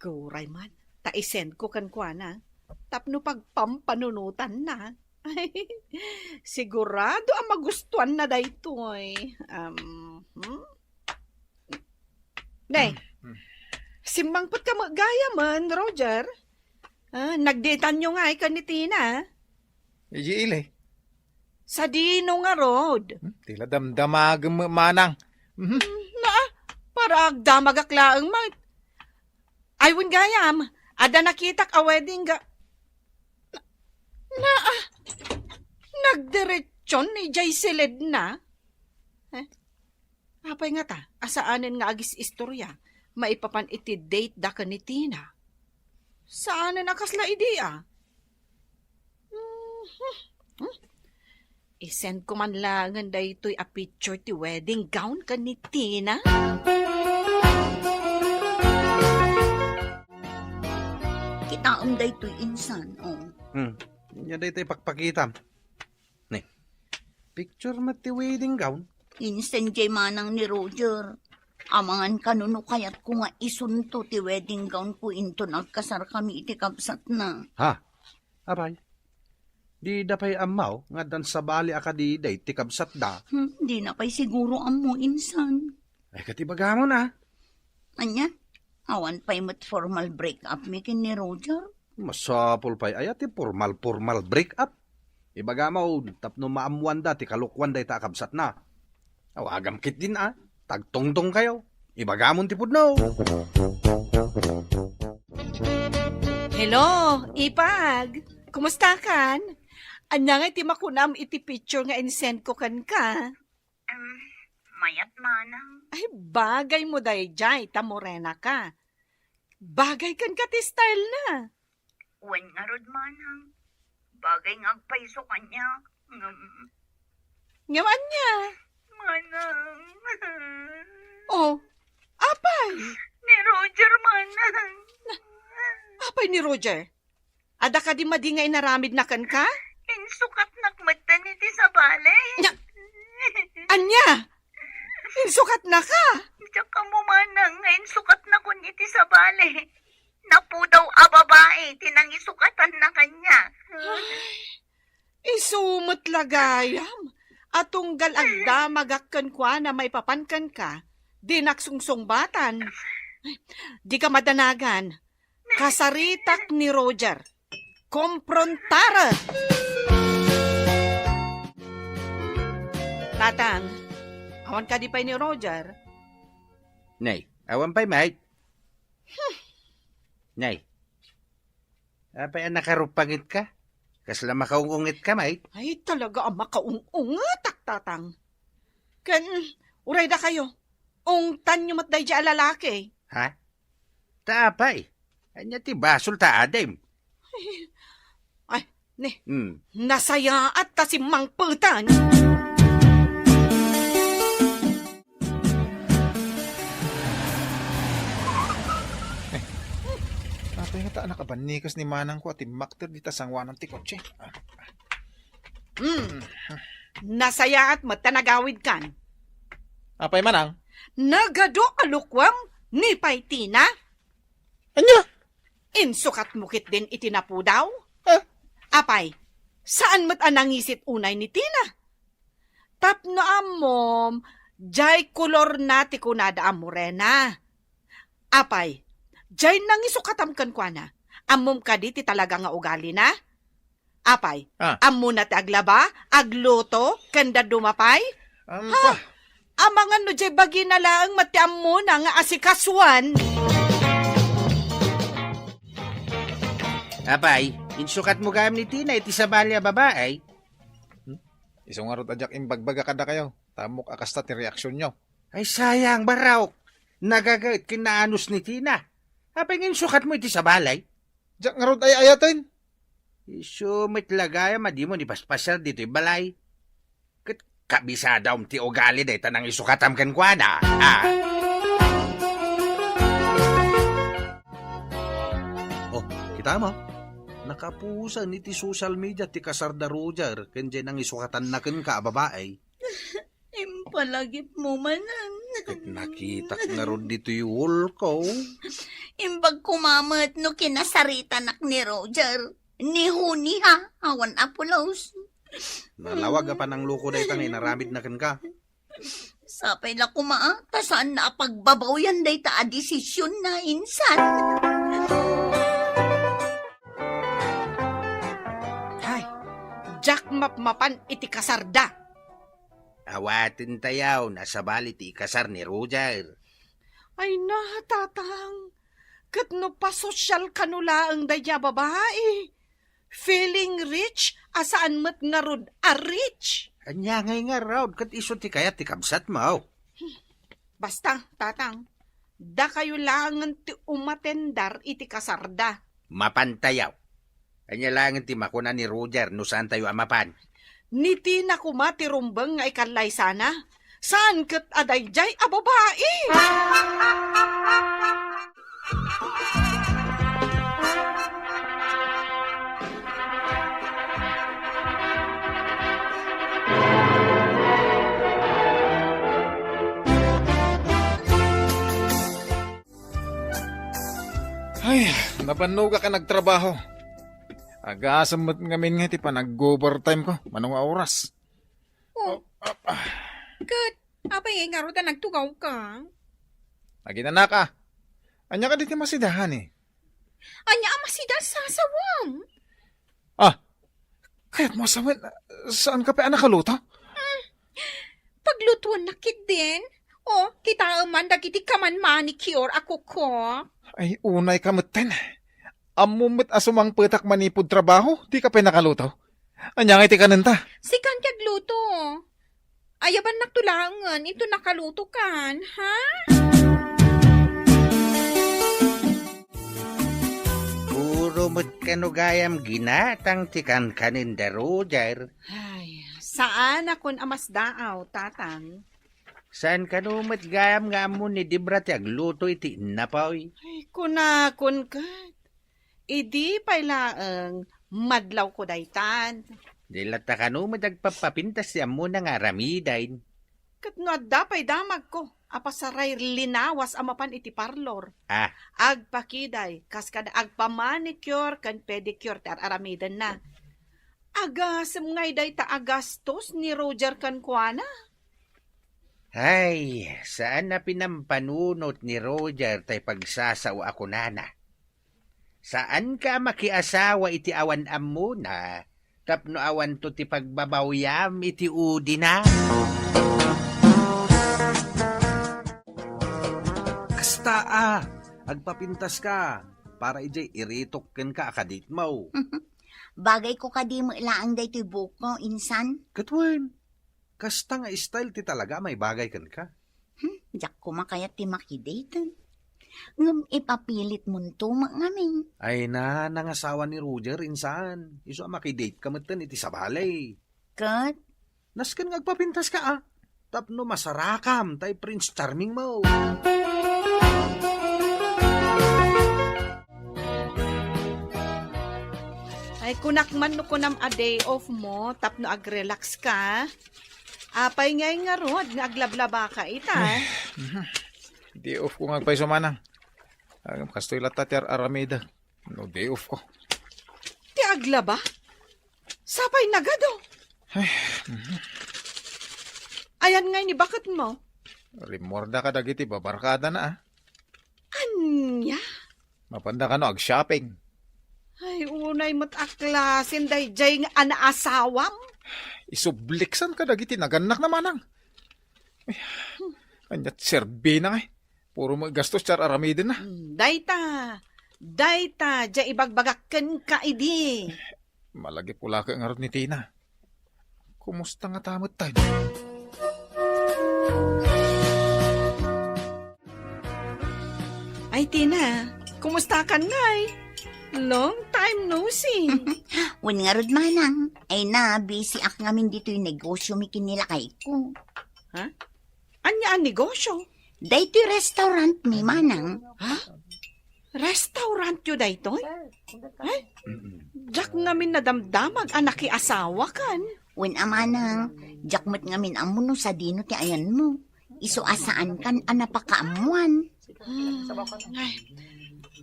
Uray man, ta isendko kenkuana tapno pagpampanunotanna. Sigurado a magustuanna daytoy. Um, hmm? Ne, hmm, simmangpetka met gayamen, Roger. Ah, nagdateanyo ngay ken ni Tina? Idiay ili. Sadino ngarud? Hmm, ti la damdamagem met manang. Mhm. Hmm, naa, para agdamagak laeng met. Ay, wen gayam, adda nakitak a wedding ga-, na, naa, nagdiretson idiay siledna. Eh? Apay ngata a saanen nga agis-istoria maipapan iti date da ken ni Tina? Saanen a kasla idi a. Mhm. Hmm? Isend ko man laengen daytoy a picture ti wedding gown ken ni Tina. Kitaem daytoy insan, oh. Hmm. Ania daytoy pakpakitam? Ne, picture met ti wedding gown. Insan diay manang ni Roger. Amangan kano no kayatko nga isunto ti wedding gown ko inton agkasarkami iti kabsatna. Ha? Apay, dida pay ammo nga addan sabali a kadi daytoy kabsatda? Hmm, dina pay siguro ammo, insan. Ay, ket ibagamon a. Ania? Awan pay met formal break up mi ken ni Roger? Masapul pay aya ti formal-formal break up? Ibagamon tapno maammoanda ti kalokuan dayta a kabsatna. Awagam ketdin a, ta agtongtongkayo. Ibagamon ti pudno. Hello, Ipag. Kumustakan? Ania ngay ti makunam iti picture nga insend ko kenka? Em, mayat manang. Ay, bagay mo daydiay, ta morena ka. Bagay kenka ti style na. Wen ngarud, manang. Bagay nga agpayso kaniak. Ngem, Ngem ania? Manang. Oh, apay? Ni Roger, manang. Apay ni Roger? Adda kadi madi nga inaramidna kenka? Insukatnak metten iti sabali. Nya, ania? Insukatnaka? Diak ammo, manang, nga insukatnakon iti sabali. Napudaw a babai ti nangisukatanna kaniak. Ay, isu met la gayam a tunggal agdamagak kenkuana maipapan kenka, dinak sungsungbatan. Ay, dika madanagan. Kasaritak ni Roger. Komprontarek! Tatang, awan kadi pay ni Roger? Nay, awan pay met. Hmm. Nay, apay a nakaruppangetka? Kasla makaung-ungetka met? Ay, talaga a makaung-ungetak, Tatang. Ken, uray dakayo, ungtanyo met daydi a lalaki. Ha? Ta apay? Ania ti basol ta adim? Ay, ni, Hmm. Nasayaat ta simmangpetan. Apay ngata a nakabannikes ni manangko a timmakder dita sangoanan ti kotse? Ah. Hmm. Nasayaat met ta nagawidkan. Apay manang? Nagadu a lukuem ni pay Tina. Ania? Insukatmo ketdin iti napudaw? Ah. Apay, saan met a nangisit unay ni Tina? Tapno ammom, jay kolorna ti kunada a morena. Apay, jay nangisukatam kenkuana. Ammom kadi ti talaga nga ugalina? Apay, Ah. ammona ti aglaba, agluto, ken dadduma pay? Am, Ha? pa- Amangan no jay bagina laeng met ti ammona nga asikasuan. Apay, insukatmo gayam ni Tina iti sabali a babai? Hmm? Isu ngarud a diak imbagbaga kadakayo, ta ammok a kasta ti reaksionyo. Ay, sayang, barok. Nagagaet ken naanus ni Tina. Apay nga insukatmo iti sabali? Diak ngarud ay-ayaten. Isu met la gayam a dimo ni paspasiar ditoy balay. Ket kabisadam ti ugali dayta nangisukatam kenkuana. Ah. Oh, kitam? Nakapusan iti social media ti kasar da Roger ken jay nangisukatanna kenka a babai. Impalagipmo manen. Ket nakitak ngarud ditoy ulko. Imbag koma met no kinasaritanak ni Roger, ni Honey, ha? Awan a pulos. Nalawag a panangluko dayta nga inaramidna kenka. Sapay la koma, ah, ta saanna a pagbabawian dayta a desisionna insan. Hay, diak mapmapan iti kasarda. Awaten tayaw, nasabali ti ikasar ni Roger. Ay na, Tatang. Ket no pasosyal kano laeng daydiay a babai, feeling rich a saan met ngarud a rich. Ania ngay ngarud ket isu ti kayat ti kabsatmo? Basta, Tatang, dakayo laengen ti umatendar iti kasarda. Mapantayo. Ania laengen ti makuna ni Roger no saantayo a mapan? Ni Tina koma ti rumbeng nga ikallaysana. Saan ket a daydiay a babai? Ay, nabannogak a nagtrabaho. Agasem met ngamin nga ti panag-overtime ko, mano nga oras. Oh. Oh, ah, ah. Ket, apay ngarud a nagtugawka? Aginanak, ah. Ania kadi ti masidahan, eh? Ania a masida sasawem? Ah, kayatmo a sawen, saan ka pay a nakaluto? Hmm, paglutuennak ketdin. Oh, kitaem man dagiti kaman manicure a kuko. Ay, unay ka metten. Ammom met a sumangpetak manipud trabaho, di ka pay nakaluto. Ania ngay ti kanenta? Sikan ti agluto. Ayabannakto laengen inton nakalutokan, ha? Puro Met kano gayam ginatang ti kankanen da Roger? Ay, saan a kun a masdaaw, Tatang. Saan kano met gayam nga ammo ni Debra ti agluto iti innapoy? Ay, kunakon ket. Idi pay laeng, madlawko daytan. Di latta kano met agpapapintas ti ammona nga aramiden? Ket no adda pay damagko a pasaray linawas a mapan iti parlor, Ah. agpakiday, kas kada agpamanicure ken pedicure ti ar-aramidenna. Agasem ngay dayta a gastos ni Roger kenkuana? Ay, saan a pinampanunot ni Roger tay pagsasao a kunana. Saanka a makiasawa iti awan ammona, tapno awanto ti pagbabawyam iti udina. Kasta a, agpapintaska, para idiay iritok kenka a kaditmo. Bagayko kadi met laeng daytoy buokko, insan? Ket wen, kasta nga style ti talaga a maibagay kenka. Hmm, diak koma kayat ti makidate. Ngem ipapilitmonto met ngamin. Ay na, nangasawa ni Roger, insan. Isu a makidate ka metten iti sabali. Ket? Nasken nga agpapintaska, a. Tapno masarakam tay Prince Charming mo. Ay, kunak man no kunam a day off mo, tapno ag-relax ka. Apay ngay ngarud nga aglablabaka ita? Ay, mhm. Day off ko nga agpayso, manang. Agam kastoy latta ti ar-aramida. No day off ko. Ti aglaba? Sapay nagado. Ay, mhm. Ayan ngay ni baket mo? Rimmuarda kadagiti babarkada na, a. Ania? Mapanda kano ag-shopping? Ay, unay met a klasen daydiay nga anaasawam? Isubliksan kadagiti nagannak na, manang. Ay, aniat serbina, eh. Puro met gastos ti ar-aramiden na. Hmm, dayta, dayta, diay ibagbagak kenka idi. Malagip ko la ket ngarud ni Tina. Kumusta ngata metten? Ay, Tina, kumusta kan ngay? Long time no see. Wen ngarud, manang. Ay na, busy ak ngamin ditoy negosyo mi ken ni lakayko. Ha? Ania a negosyo? Daytoy restaurant mi, manang. Ha? Restaurant yo daytoy? Ay, diak ngamin nadamdamag a nakiasawa kan. Wen a, manang, diak met ngamin ammo no sadino ti ayanmo. Isu a saan kan a napakaammoan. Hmm, ay,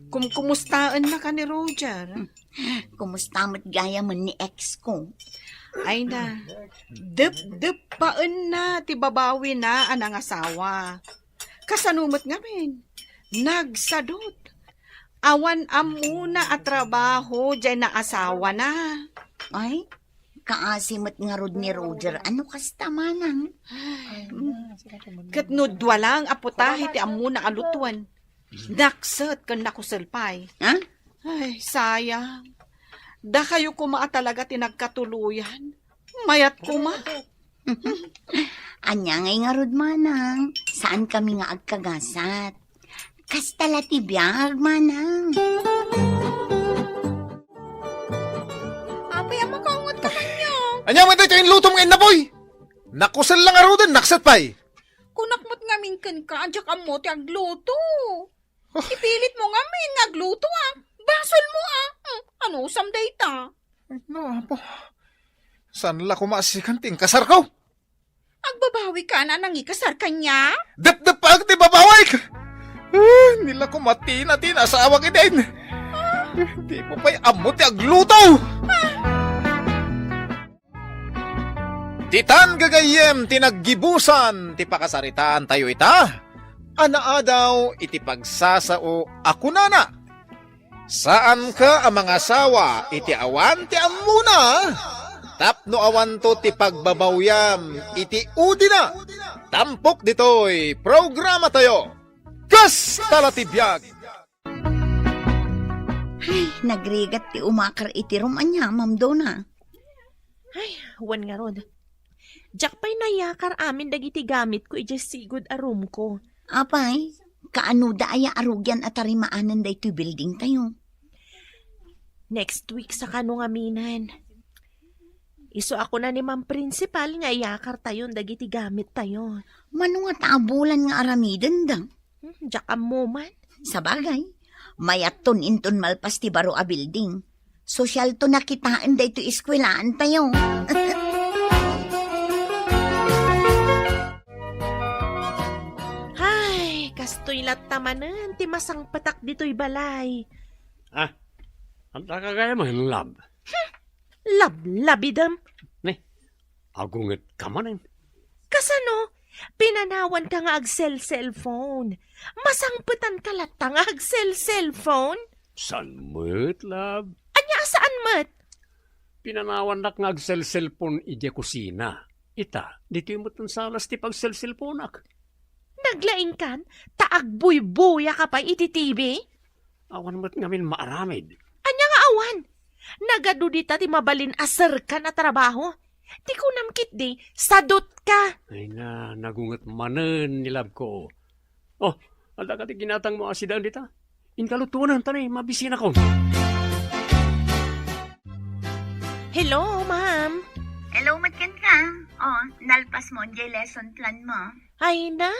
kumkumustaen na ka ni Roger? Kumusta met gayamen ni ex ko? Ay na, depdeppaenna ti babawina a nangasawa. Kasano met ngamin? Nagsadut. Awan ammona a trabaho diay naasawana. Ay, kaasi met ngarud ni Roger a no kasta, manang. Ay, mm. Ket no dua laeng a putahe ti ammona a lutoen, nakset ken nakusel pay. Ha? Ay, sayang. Dakayo koma a talaga ti nagkatuloyan. Mayat koma. Ania ngay ngarud, manang? Saan kami nga agkagasat. Kasta la ti biag, manang. Apay, a makaunget ka kaniak. Ania met daytoy inlutom nga innapoy? Nakusel la ngaruden, nakset pay. Kunak met ngamin kenka a diak ammo ti agluto. Ipilit mo ngamin nga agluto, a. Basol mo, a. Hmm, anusam dayta? Ay, no, Apo. Saan la koma a sikan ti inkasarko? Agbabawi ka na nangikasar kaniak? Depdeppaek ti babawik! Ah, ni la koma Tina, Tina, asawak idin. Di mo pay ammo ti agluto! Ditan gagayyem ti naggibusan ti pakasaritaantayo ita a naadaw iti pagsasao a kunana, saanka a mangasawa iti awan ti ammona tapno awanto ti pagbabawyam iti udina. Tampok ditoy programatayo, Kasta la ti biag! Ay, nagrigat ti umakar iti room, ania, Ma'am Donna? Ay, wen ngarud. Diak pay nayakar amin dagiti gamitko idiay sigud a roomko. Apay, kaano da aya a rugian a tarimaanen daytoy buildingtayo? Next week sa kano ngaminen. Isu a kuna ni Ma'am Principal nga iyakartayon dagiti gamittayo. Mano nga taabulan nga aramidenda? Hmm, diak ammo man. Sabagay, mayatton inton malpas ti baro a building. Sosyalto na kitaen daytoy eskwelaantayo. Ay, kastoy latta manen ti masangpetak ditoy balay. Ah, adda ka gayam, love? Lablabidem. Ne, agunget ka manen. Kasano? Pinanawan ka nga agsel-cellphone. Masangpetan ka latta nga agsel-cellphone? Saan met, love? Ania a saan met? Pinanawannak nga agsel-cellphone idiay kusina. Ita, ditoy met ti salas ti pagsel-cellphoneak. Naglaingkan, ta agbuybuya ka pay iti T V? Awan met ngamin maaramid. Ania nga awan? Nagadu dita ti mabalin a serkan a trabaho. Ti kunam ketdi, sadut ka. Ay na, nagunget manen ni love ko. Oh, adda ka ti ginatang mo a sidaen dita? Inka lutuenen ta ni, mabisinakon. Hello, ma'am. Hello, met kenka. Oh, nalpas mo diay lesson plan mo? Ay na,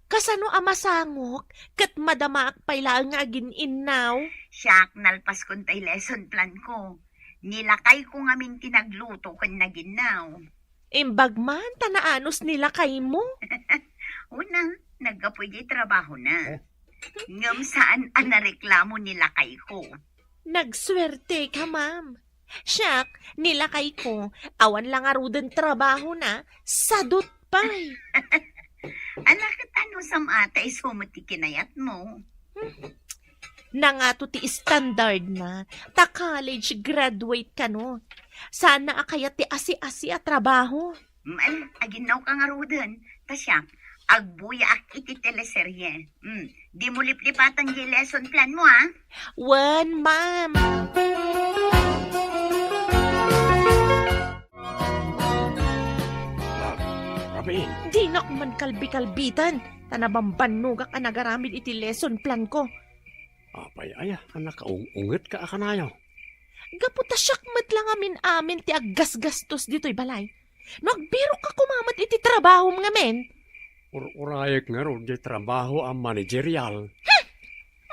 kasano a masangok ket madamaak pay laeng nga agin-innaw? Siak, nalpaskon tay lesson plan ko. Ni lakay ko ngamin ti nagluto ken naginnaw. Imbag man ta naanus ni lakay mo. Una, naggapu idiay trabahona. Oh. Ngem saan a nareklamo ni lakay ko. Nagsuerte ka, ma'am. Siak, ni lakay ko, awan la ngaruden trabahona, sadut pay. Ala ket anusam a ta isu met ti kinayatmo? Nangato ti standardna, ta college graduate kano. Saanna a kayat ti asi-asi a trabaho. Mm, aginnawka ngaruden, ta siak, agbuyaak iti teleserye. Mm, dimo liplipatan diay lesson plan mo, a? Wen, ma'am. Love, Robin. Dinak man kalbi-kalbitan, ta nabambannogak a nagaramid iti lesson plan ko. Apay aya a nakaung-ungetka a kanayon? Gapu ta siak met la ngamin-amin ti aggasgastos ditoy balay. No agbirokka koma met iti trabahom ngamin. Ur-urayek ngarud diay trabaho a managerial. Hmm!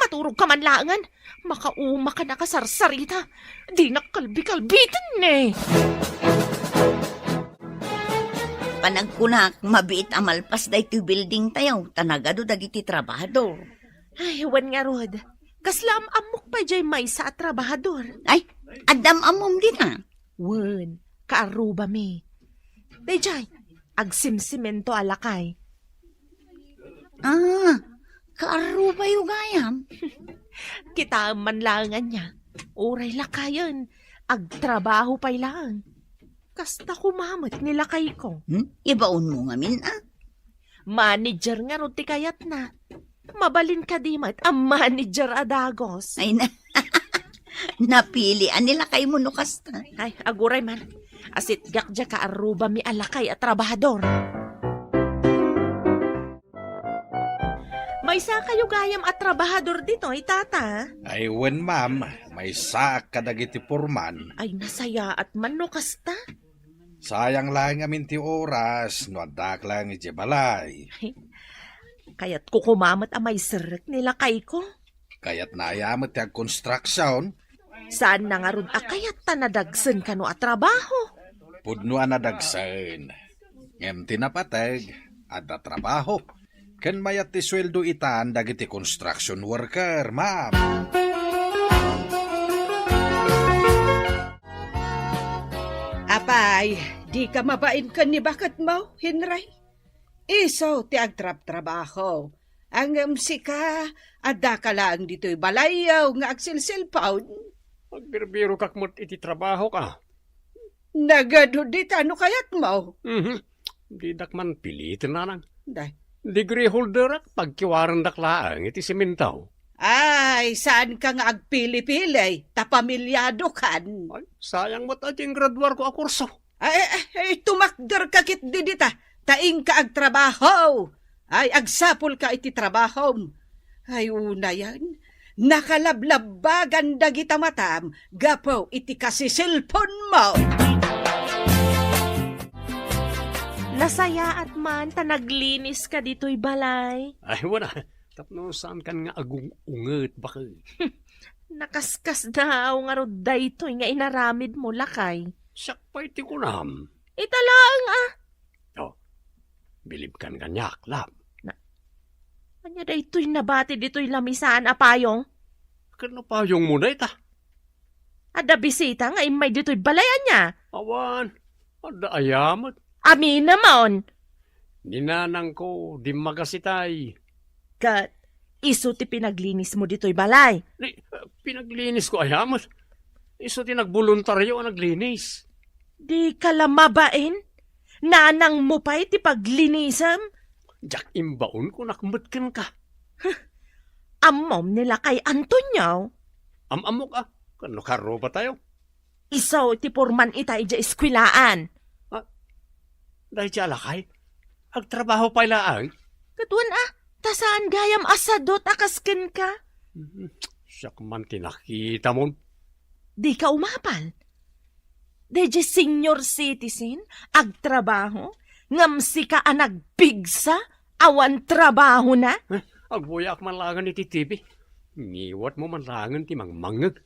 Maturogka man laengen. Makaumaka a nakasarsarita. Dinak kalbi-kalbiten ne. Panagkunak, mabiit a malpas daytoy buildingtayo, ta nagadu dagiti trabahador. Ay, wen ngarud. Kasla am-ammok pay diay maysa a trabahador. Ay, adda am-ammom dita? Wen, kaarrubami. Daydiay, agsimsimento a lakay. Ah, kaarrubayo gayam. Kitaem man laeng ania. Uray lakayen, agtrabaho pay laeng. Kasta koma met ni lakayko. Hmm? Ibaonmo ngamin, a? Manager ngarud ti kayatna. Mabalin kadi met a manager a dagus. Ay na. Napili a ni lakaymo no kasta. Ay, aguray man. Asitgak diay kaarrubami a lakay a trabahador. Maysakayo gayam a trabahador ditoy, tata? Ay, wen, ma'am. Maysaak kadagiti purman. Ay, nasayaat man no kasta. Sayang laeng ngamin ti oras no addaak laeng idiay balay. Kayatko koma met a maiserrek ni lakayko. Kayatna aya met ti agkonstruksion? Saanna ngarud a kayat ta nadagsen kano a trabaho? Pudno a nadagsen. Ngem ti napateg, adda trabaho. Ken mayat ti sueldo itan dagiti construction worker, ma'am. Apay, dika mabain ken ni baketmo, Henry? Isu ti agtrabtrabaho. Ngem sika, addaka laeng ditoy balayyo nga agsilsilpon. Agbirbirokak met iti trabahok, a. Nagadu dita no kayatmo. Mhm. Didak man piliten, nanang. Day. Degree holderak, pagkiwarendak laeng iti semento. Ay, saanka nga agpili-pili, ta pamiliadokan. Ay, sayang met a diay graduarko a kurso. Ay, ay, ay, tumakderka ketdi dita, ta inka agtrabaho. Ay, agsapulka iti trabahom. Ay, unayen, Nakalablabbagan dagita matam gapu iti kasiselponmo. Nasayaat man ta naglinis ka ditoy balay. Ay, wala. Tapno saan kan nga agung-unget, bakit? Nakaskasdaaw ngarud daytoy nga inaramid mo, lakay. Siak pay ti kunam. Ita laeng, ah. Oh, bilib kan kaniak, lab. Na, ania daytoy nabati ditoy lamisaan a payong? Ket no payong mo dayta? Adda bisita nga immay ditoy balay, ania? Awan, adda aya met. Aminemon. Ni nanangko, dimmagas itay. Ket isu ti pinaglinis mo ditoy balay? Ni, eh, pinaglinis ko aya met. Isu ti nagboluntario a naglinis. Di ka la mabain? Nanang mo pay ti paglinisem? Diak imbaon kunak met kenka. Huh. Ammom ni lakay Antonio? Am-ammok a, ken no karruba tayo. Isu ti purman ita idiay eskwelaan. Ah, daydiay a lakay? Agtrabaho pay laeng? Ket wen a, ta saan gayam a sadut a kas kenka? Hmm, siak man ti nakitamon. Di ka umapal? Daydiay senior citizen, agtrabaho, ngem sika a nagpigsa, awan trabahona? Eh, agbuyaak man laengen iti T V. Ngiwatmo man laengen ti mangmangngeg.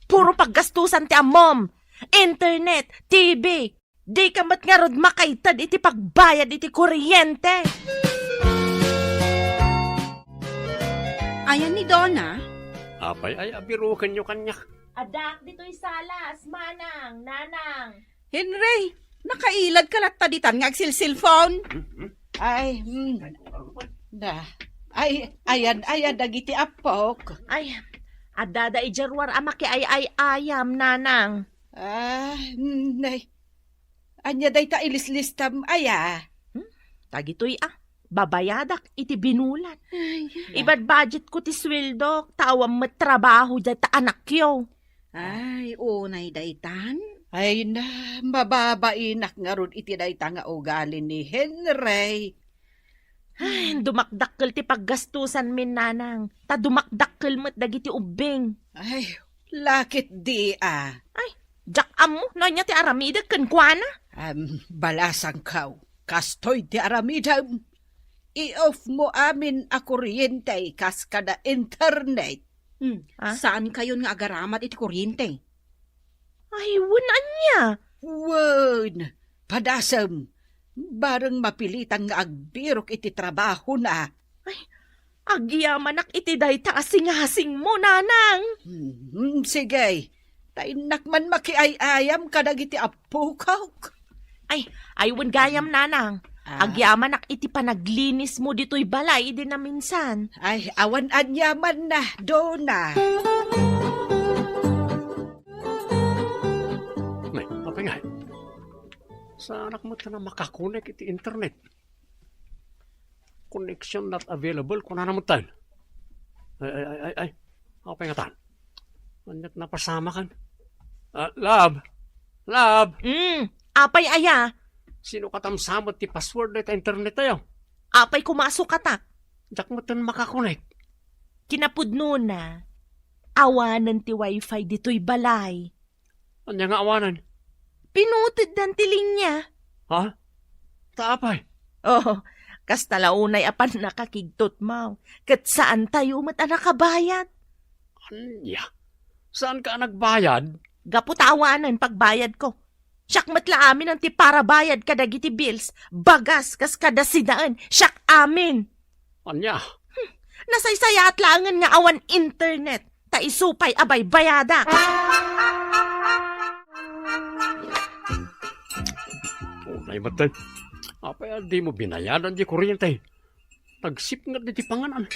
Puro paggastusan ti ammom. Internet, T V. Dika met ngarud makaited iti pagbayad iti kuryente. Ayan ni Donna? Apay ay abirukenyo kaniak? Addaak ditoy sala, Manang, Nanang. Henry, nakailad ka latta ditan nga agsilsilpon? Hmm, hmm. Ay, hmm. Da. Ay, ayan, ayan, dagiti appok. Ay, adda da idiay ruar a makiay-ay-ayam, Nanang. Ah, hmm, nay. Ania dayta ilislistam aya? Hmm? Dagitoy a, babayadak iti binulan. Ay, ibadbudget ko ti sueldok, ta awan met trabaho dayta anakyo. Ay, unay daytan? Ay na, mababainak ngarud iti dayta nga ugali ni Henry. Ay, dumakdakkel ti paggastusanmin, Nanang, ta dumakdakkel met dagiti ubbing. Ay, lakit di a. Ay, diak ammo no ania ti aramidek kenkuana. Am, balasangko, kastoy ti aramidem. I-off mo amin a kuryente kas kada internet. Hmm, ah? Saan kayon nga agaramat iti kuryente? Ay, wen ania? Wen, padasem. Bareng mapilitan nga agbirok iti trabahona. Ay, agyamanak iti dayta a singasingmo, Nanang. Hmm, sige. Ta innak man makiay-ayam kadagiti appokok. Ay, ay, wen gayam, Nanang. Ah. Agyamanak iti panaglinismo ditoy balay idi naminsan. Ay, awan aniamanna, Donna. Nay, apay ngay? Saanak met a makakonek iti internet? Connection not available, kunana met tayo. Ay, ay, ay, ay, ay. Apay ngatan? Aniat napasamakan? Ah, love? Love? Mm, apay aya? Sino katam sa met ti password dayta internet tayo? Apay koma a sukatak? Diak metten makakonek. Kinapudnona, awanen ti wifi ditoy balay. Ania nga awanen? Pinuteddan ti linya. Ha? Ta apay? Oh, kasta la unay a pannakakigtutmo, ket saantayo met a nakabayad. Ania? Saanka a nagbayad? Gapu ta awanen pagbayadko. Siak met la amin ti parabayad kadagiti bills, bagas kas kada sidaen, siak amin. Ania? Hmm, nasaysayaat laengen nga awan internet, ta isu pay a baybayadak. Unay met, apay a dimo binayadan di kuryente? Nagsipnget diti panganan.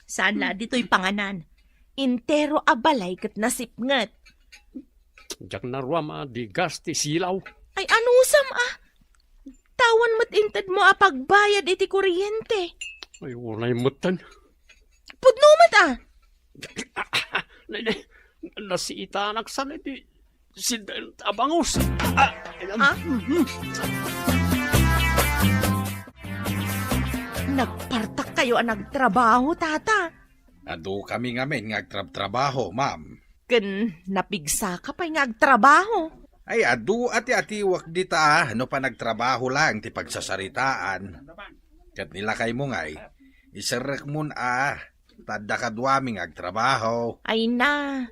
Saan la ditoy panganan? Entero a balay ket nasipnget. Diak naruam a di gas ti silaw. Ay, anusam a? Tawan met intedmo a pagbayad iti kuryente. Ay, unay metten. Pudno met a. Nay, nay, nasiitanak san iti siden a bangus. Ah, ay, am-, Ah? mhm. Nagpartak kayo a nagtrabaho, tata. Adu kami ngamin nga agtrabtrabaho, ma'am. Ken napigsaka pay nga agtrabaho. Ay, adu a ti atiwak dita, no panagtrabaho lang ti pagsasaritaan. Ket ni lakaymo ngay, iserrekmon a, ta adda kaduami nga agtrabaho. Ay na,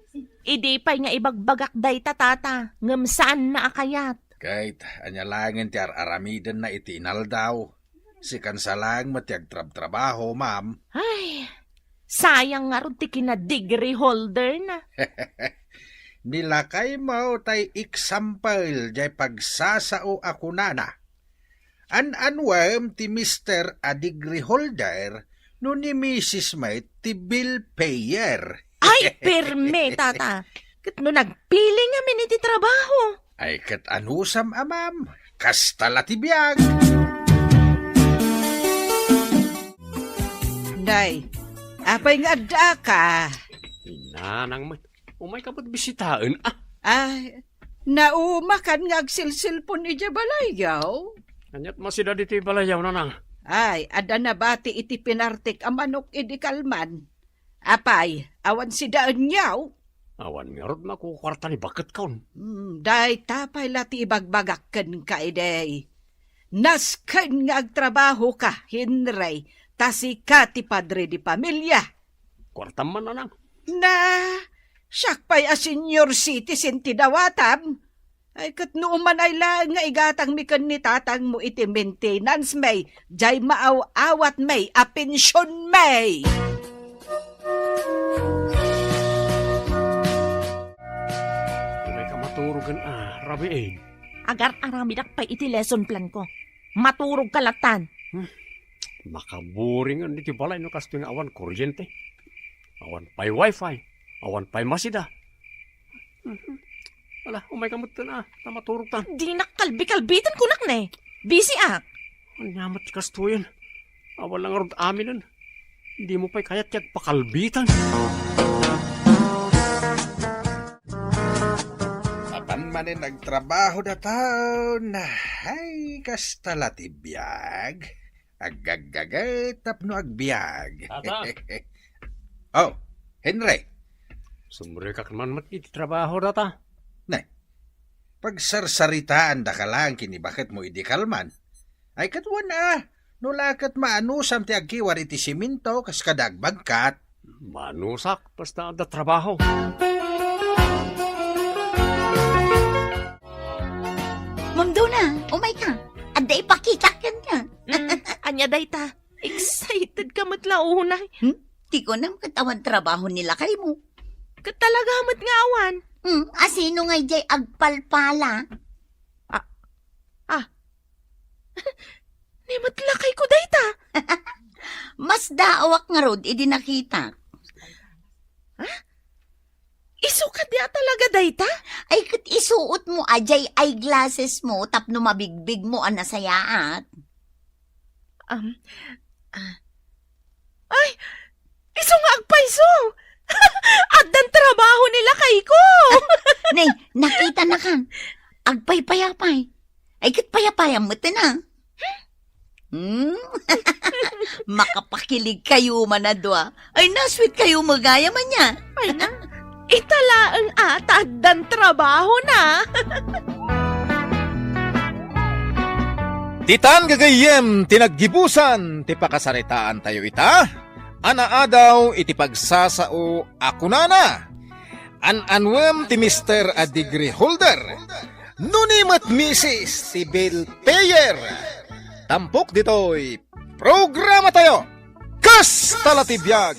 idi pay nga ibagbagak dayta, tata, ngem saanna a kayat. Ket ania laengen ti ar-aramidenna iti inaldaw? Sikan sa laeng met ti agtrabtrabaho, ma'am. Ay, sayang ngarud ti kina-degree holder na. Ni lakaymo tay example jay pagsasao a kunana. An-anuem ti mister a degree holder no ni misis met ti bill payer. Ay, perme, tata. Ket no nagpili ngamin iti trabaho. Ay, ket anusam a, ma'am? Kasta la ti biag. Nay, apay nga addaaka? Inanang met. Umayka met bisitaen, ah. Ay, naumakan nga agsilsilpon idiay balayyo? Ania't masida ditoy balayyo, nanang? Ay, adda nabati iti pinartik a manok idi kalman. Apay, awan sidaenyo? Awan ngarud makukuarta ni baketko. Hmm, dayta pay la ti ibagbagak kenka idi. Nasken nga agtrabahoka, Henry, ta sika ti padre di pamilia. Kuartam man, nanang. Na, siak pay a senior citizen ti dawatam. Ay, ket no umanay laeng nga igatangmi ken ni tatangmo iti maintenance mi, jay maaw-awat mi a pension mi. Umayka maturogen, ah, Rabiin. Agar-aramidak pay iti lesson plan ko. Maturogka lattan. Hmm. Makaboringen iti balay no kastoy nga awan kuryente. Awan pay wifi. Awan pay masida. Mhm. Ala, umayka metten, ah, ta maturogtan. Dinak kalbi-kalbiten kunak ne. Busy ak. Ania met ti kastoyen? Awan la ngarud aminen. Dimo pay kayat ti agpakalbitan. Apan manen agtrabaho dataon. Ay, kasta la ti biag. Aggaggaget tapno agbiag. Tata. Oh, Henry. Sumrekak man met iti trabaho data. Ne, pagsarsaritaandaka laeng ken ni baketmo idi kalman. Ay, ket wen a, no la ket maanusam ti agkiwar iti simento kas kada agbagkat. Maanusak, basta adda trabaho. Ma'am Dona, umayka. Adda ipakitak kenka. Mm, ania dayta? Excited ka met la unay. Hmm? Ti kunam ket awan trabaho ni lakaymo. Ket talaga met nga awan. Hmm, asino nga idiay agpalpala? Ah, ah. Ni met lakayko dayta. Masdaawak ngarud idi nakitak. Ha? Isu kadi a talaga dayta? Ay, ket isuotmo a jay eyeglassesmo tapno mabigbigmo a nasayaat. Um, ah. Ay, isu nga agpayso! Addan trabaho ni lakayko! Ne, nakitanakan. Agpaypayapay. Ay, ket payapayam metten a. Hmm? Makapakilig kayo man a dua. Ay, na-sweet kayo magayam ania. Ay na, ita laeng a ta addan trabaho na. Ditan gagayyem ti naggibusan ti pakasaritaantayo ita, a naadaw iti pagsasao a kunana, an-anuem ti mister a degree holder, no ni met misis ti bill payer. Tampok ditoy programatayo, Kasta la ti biag!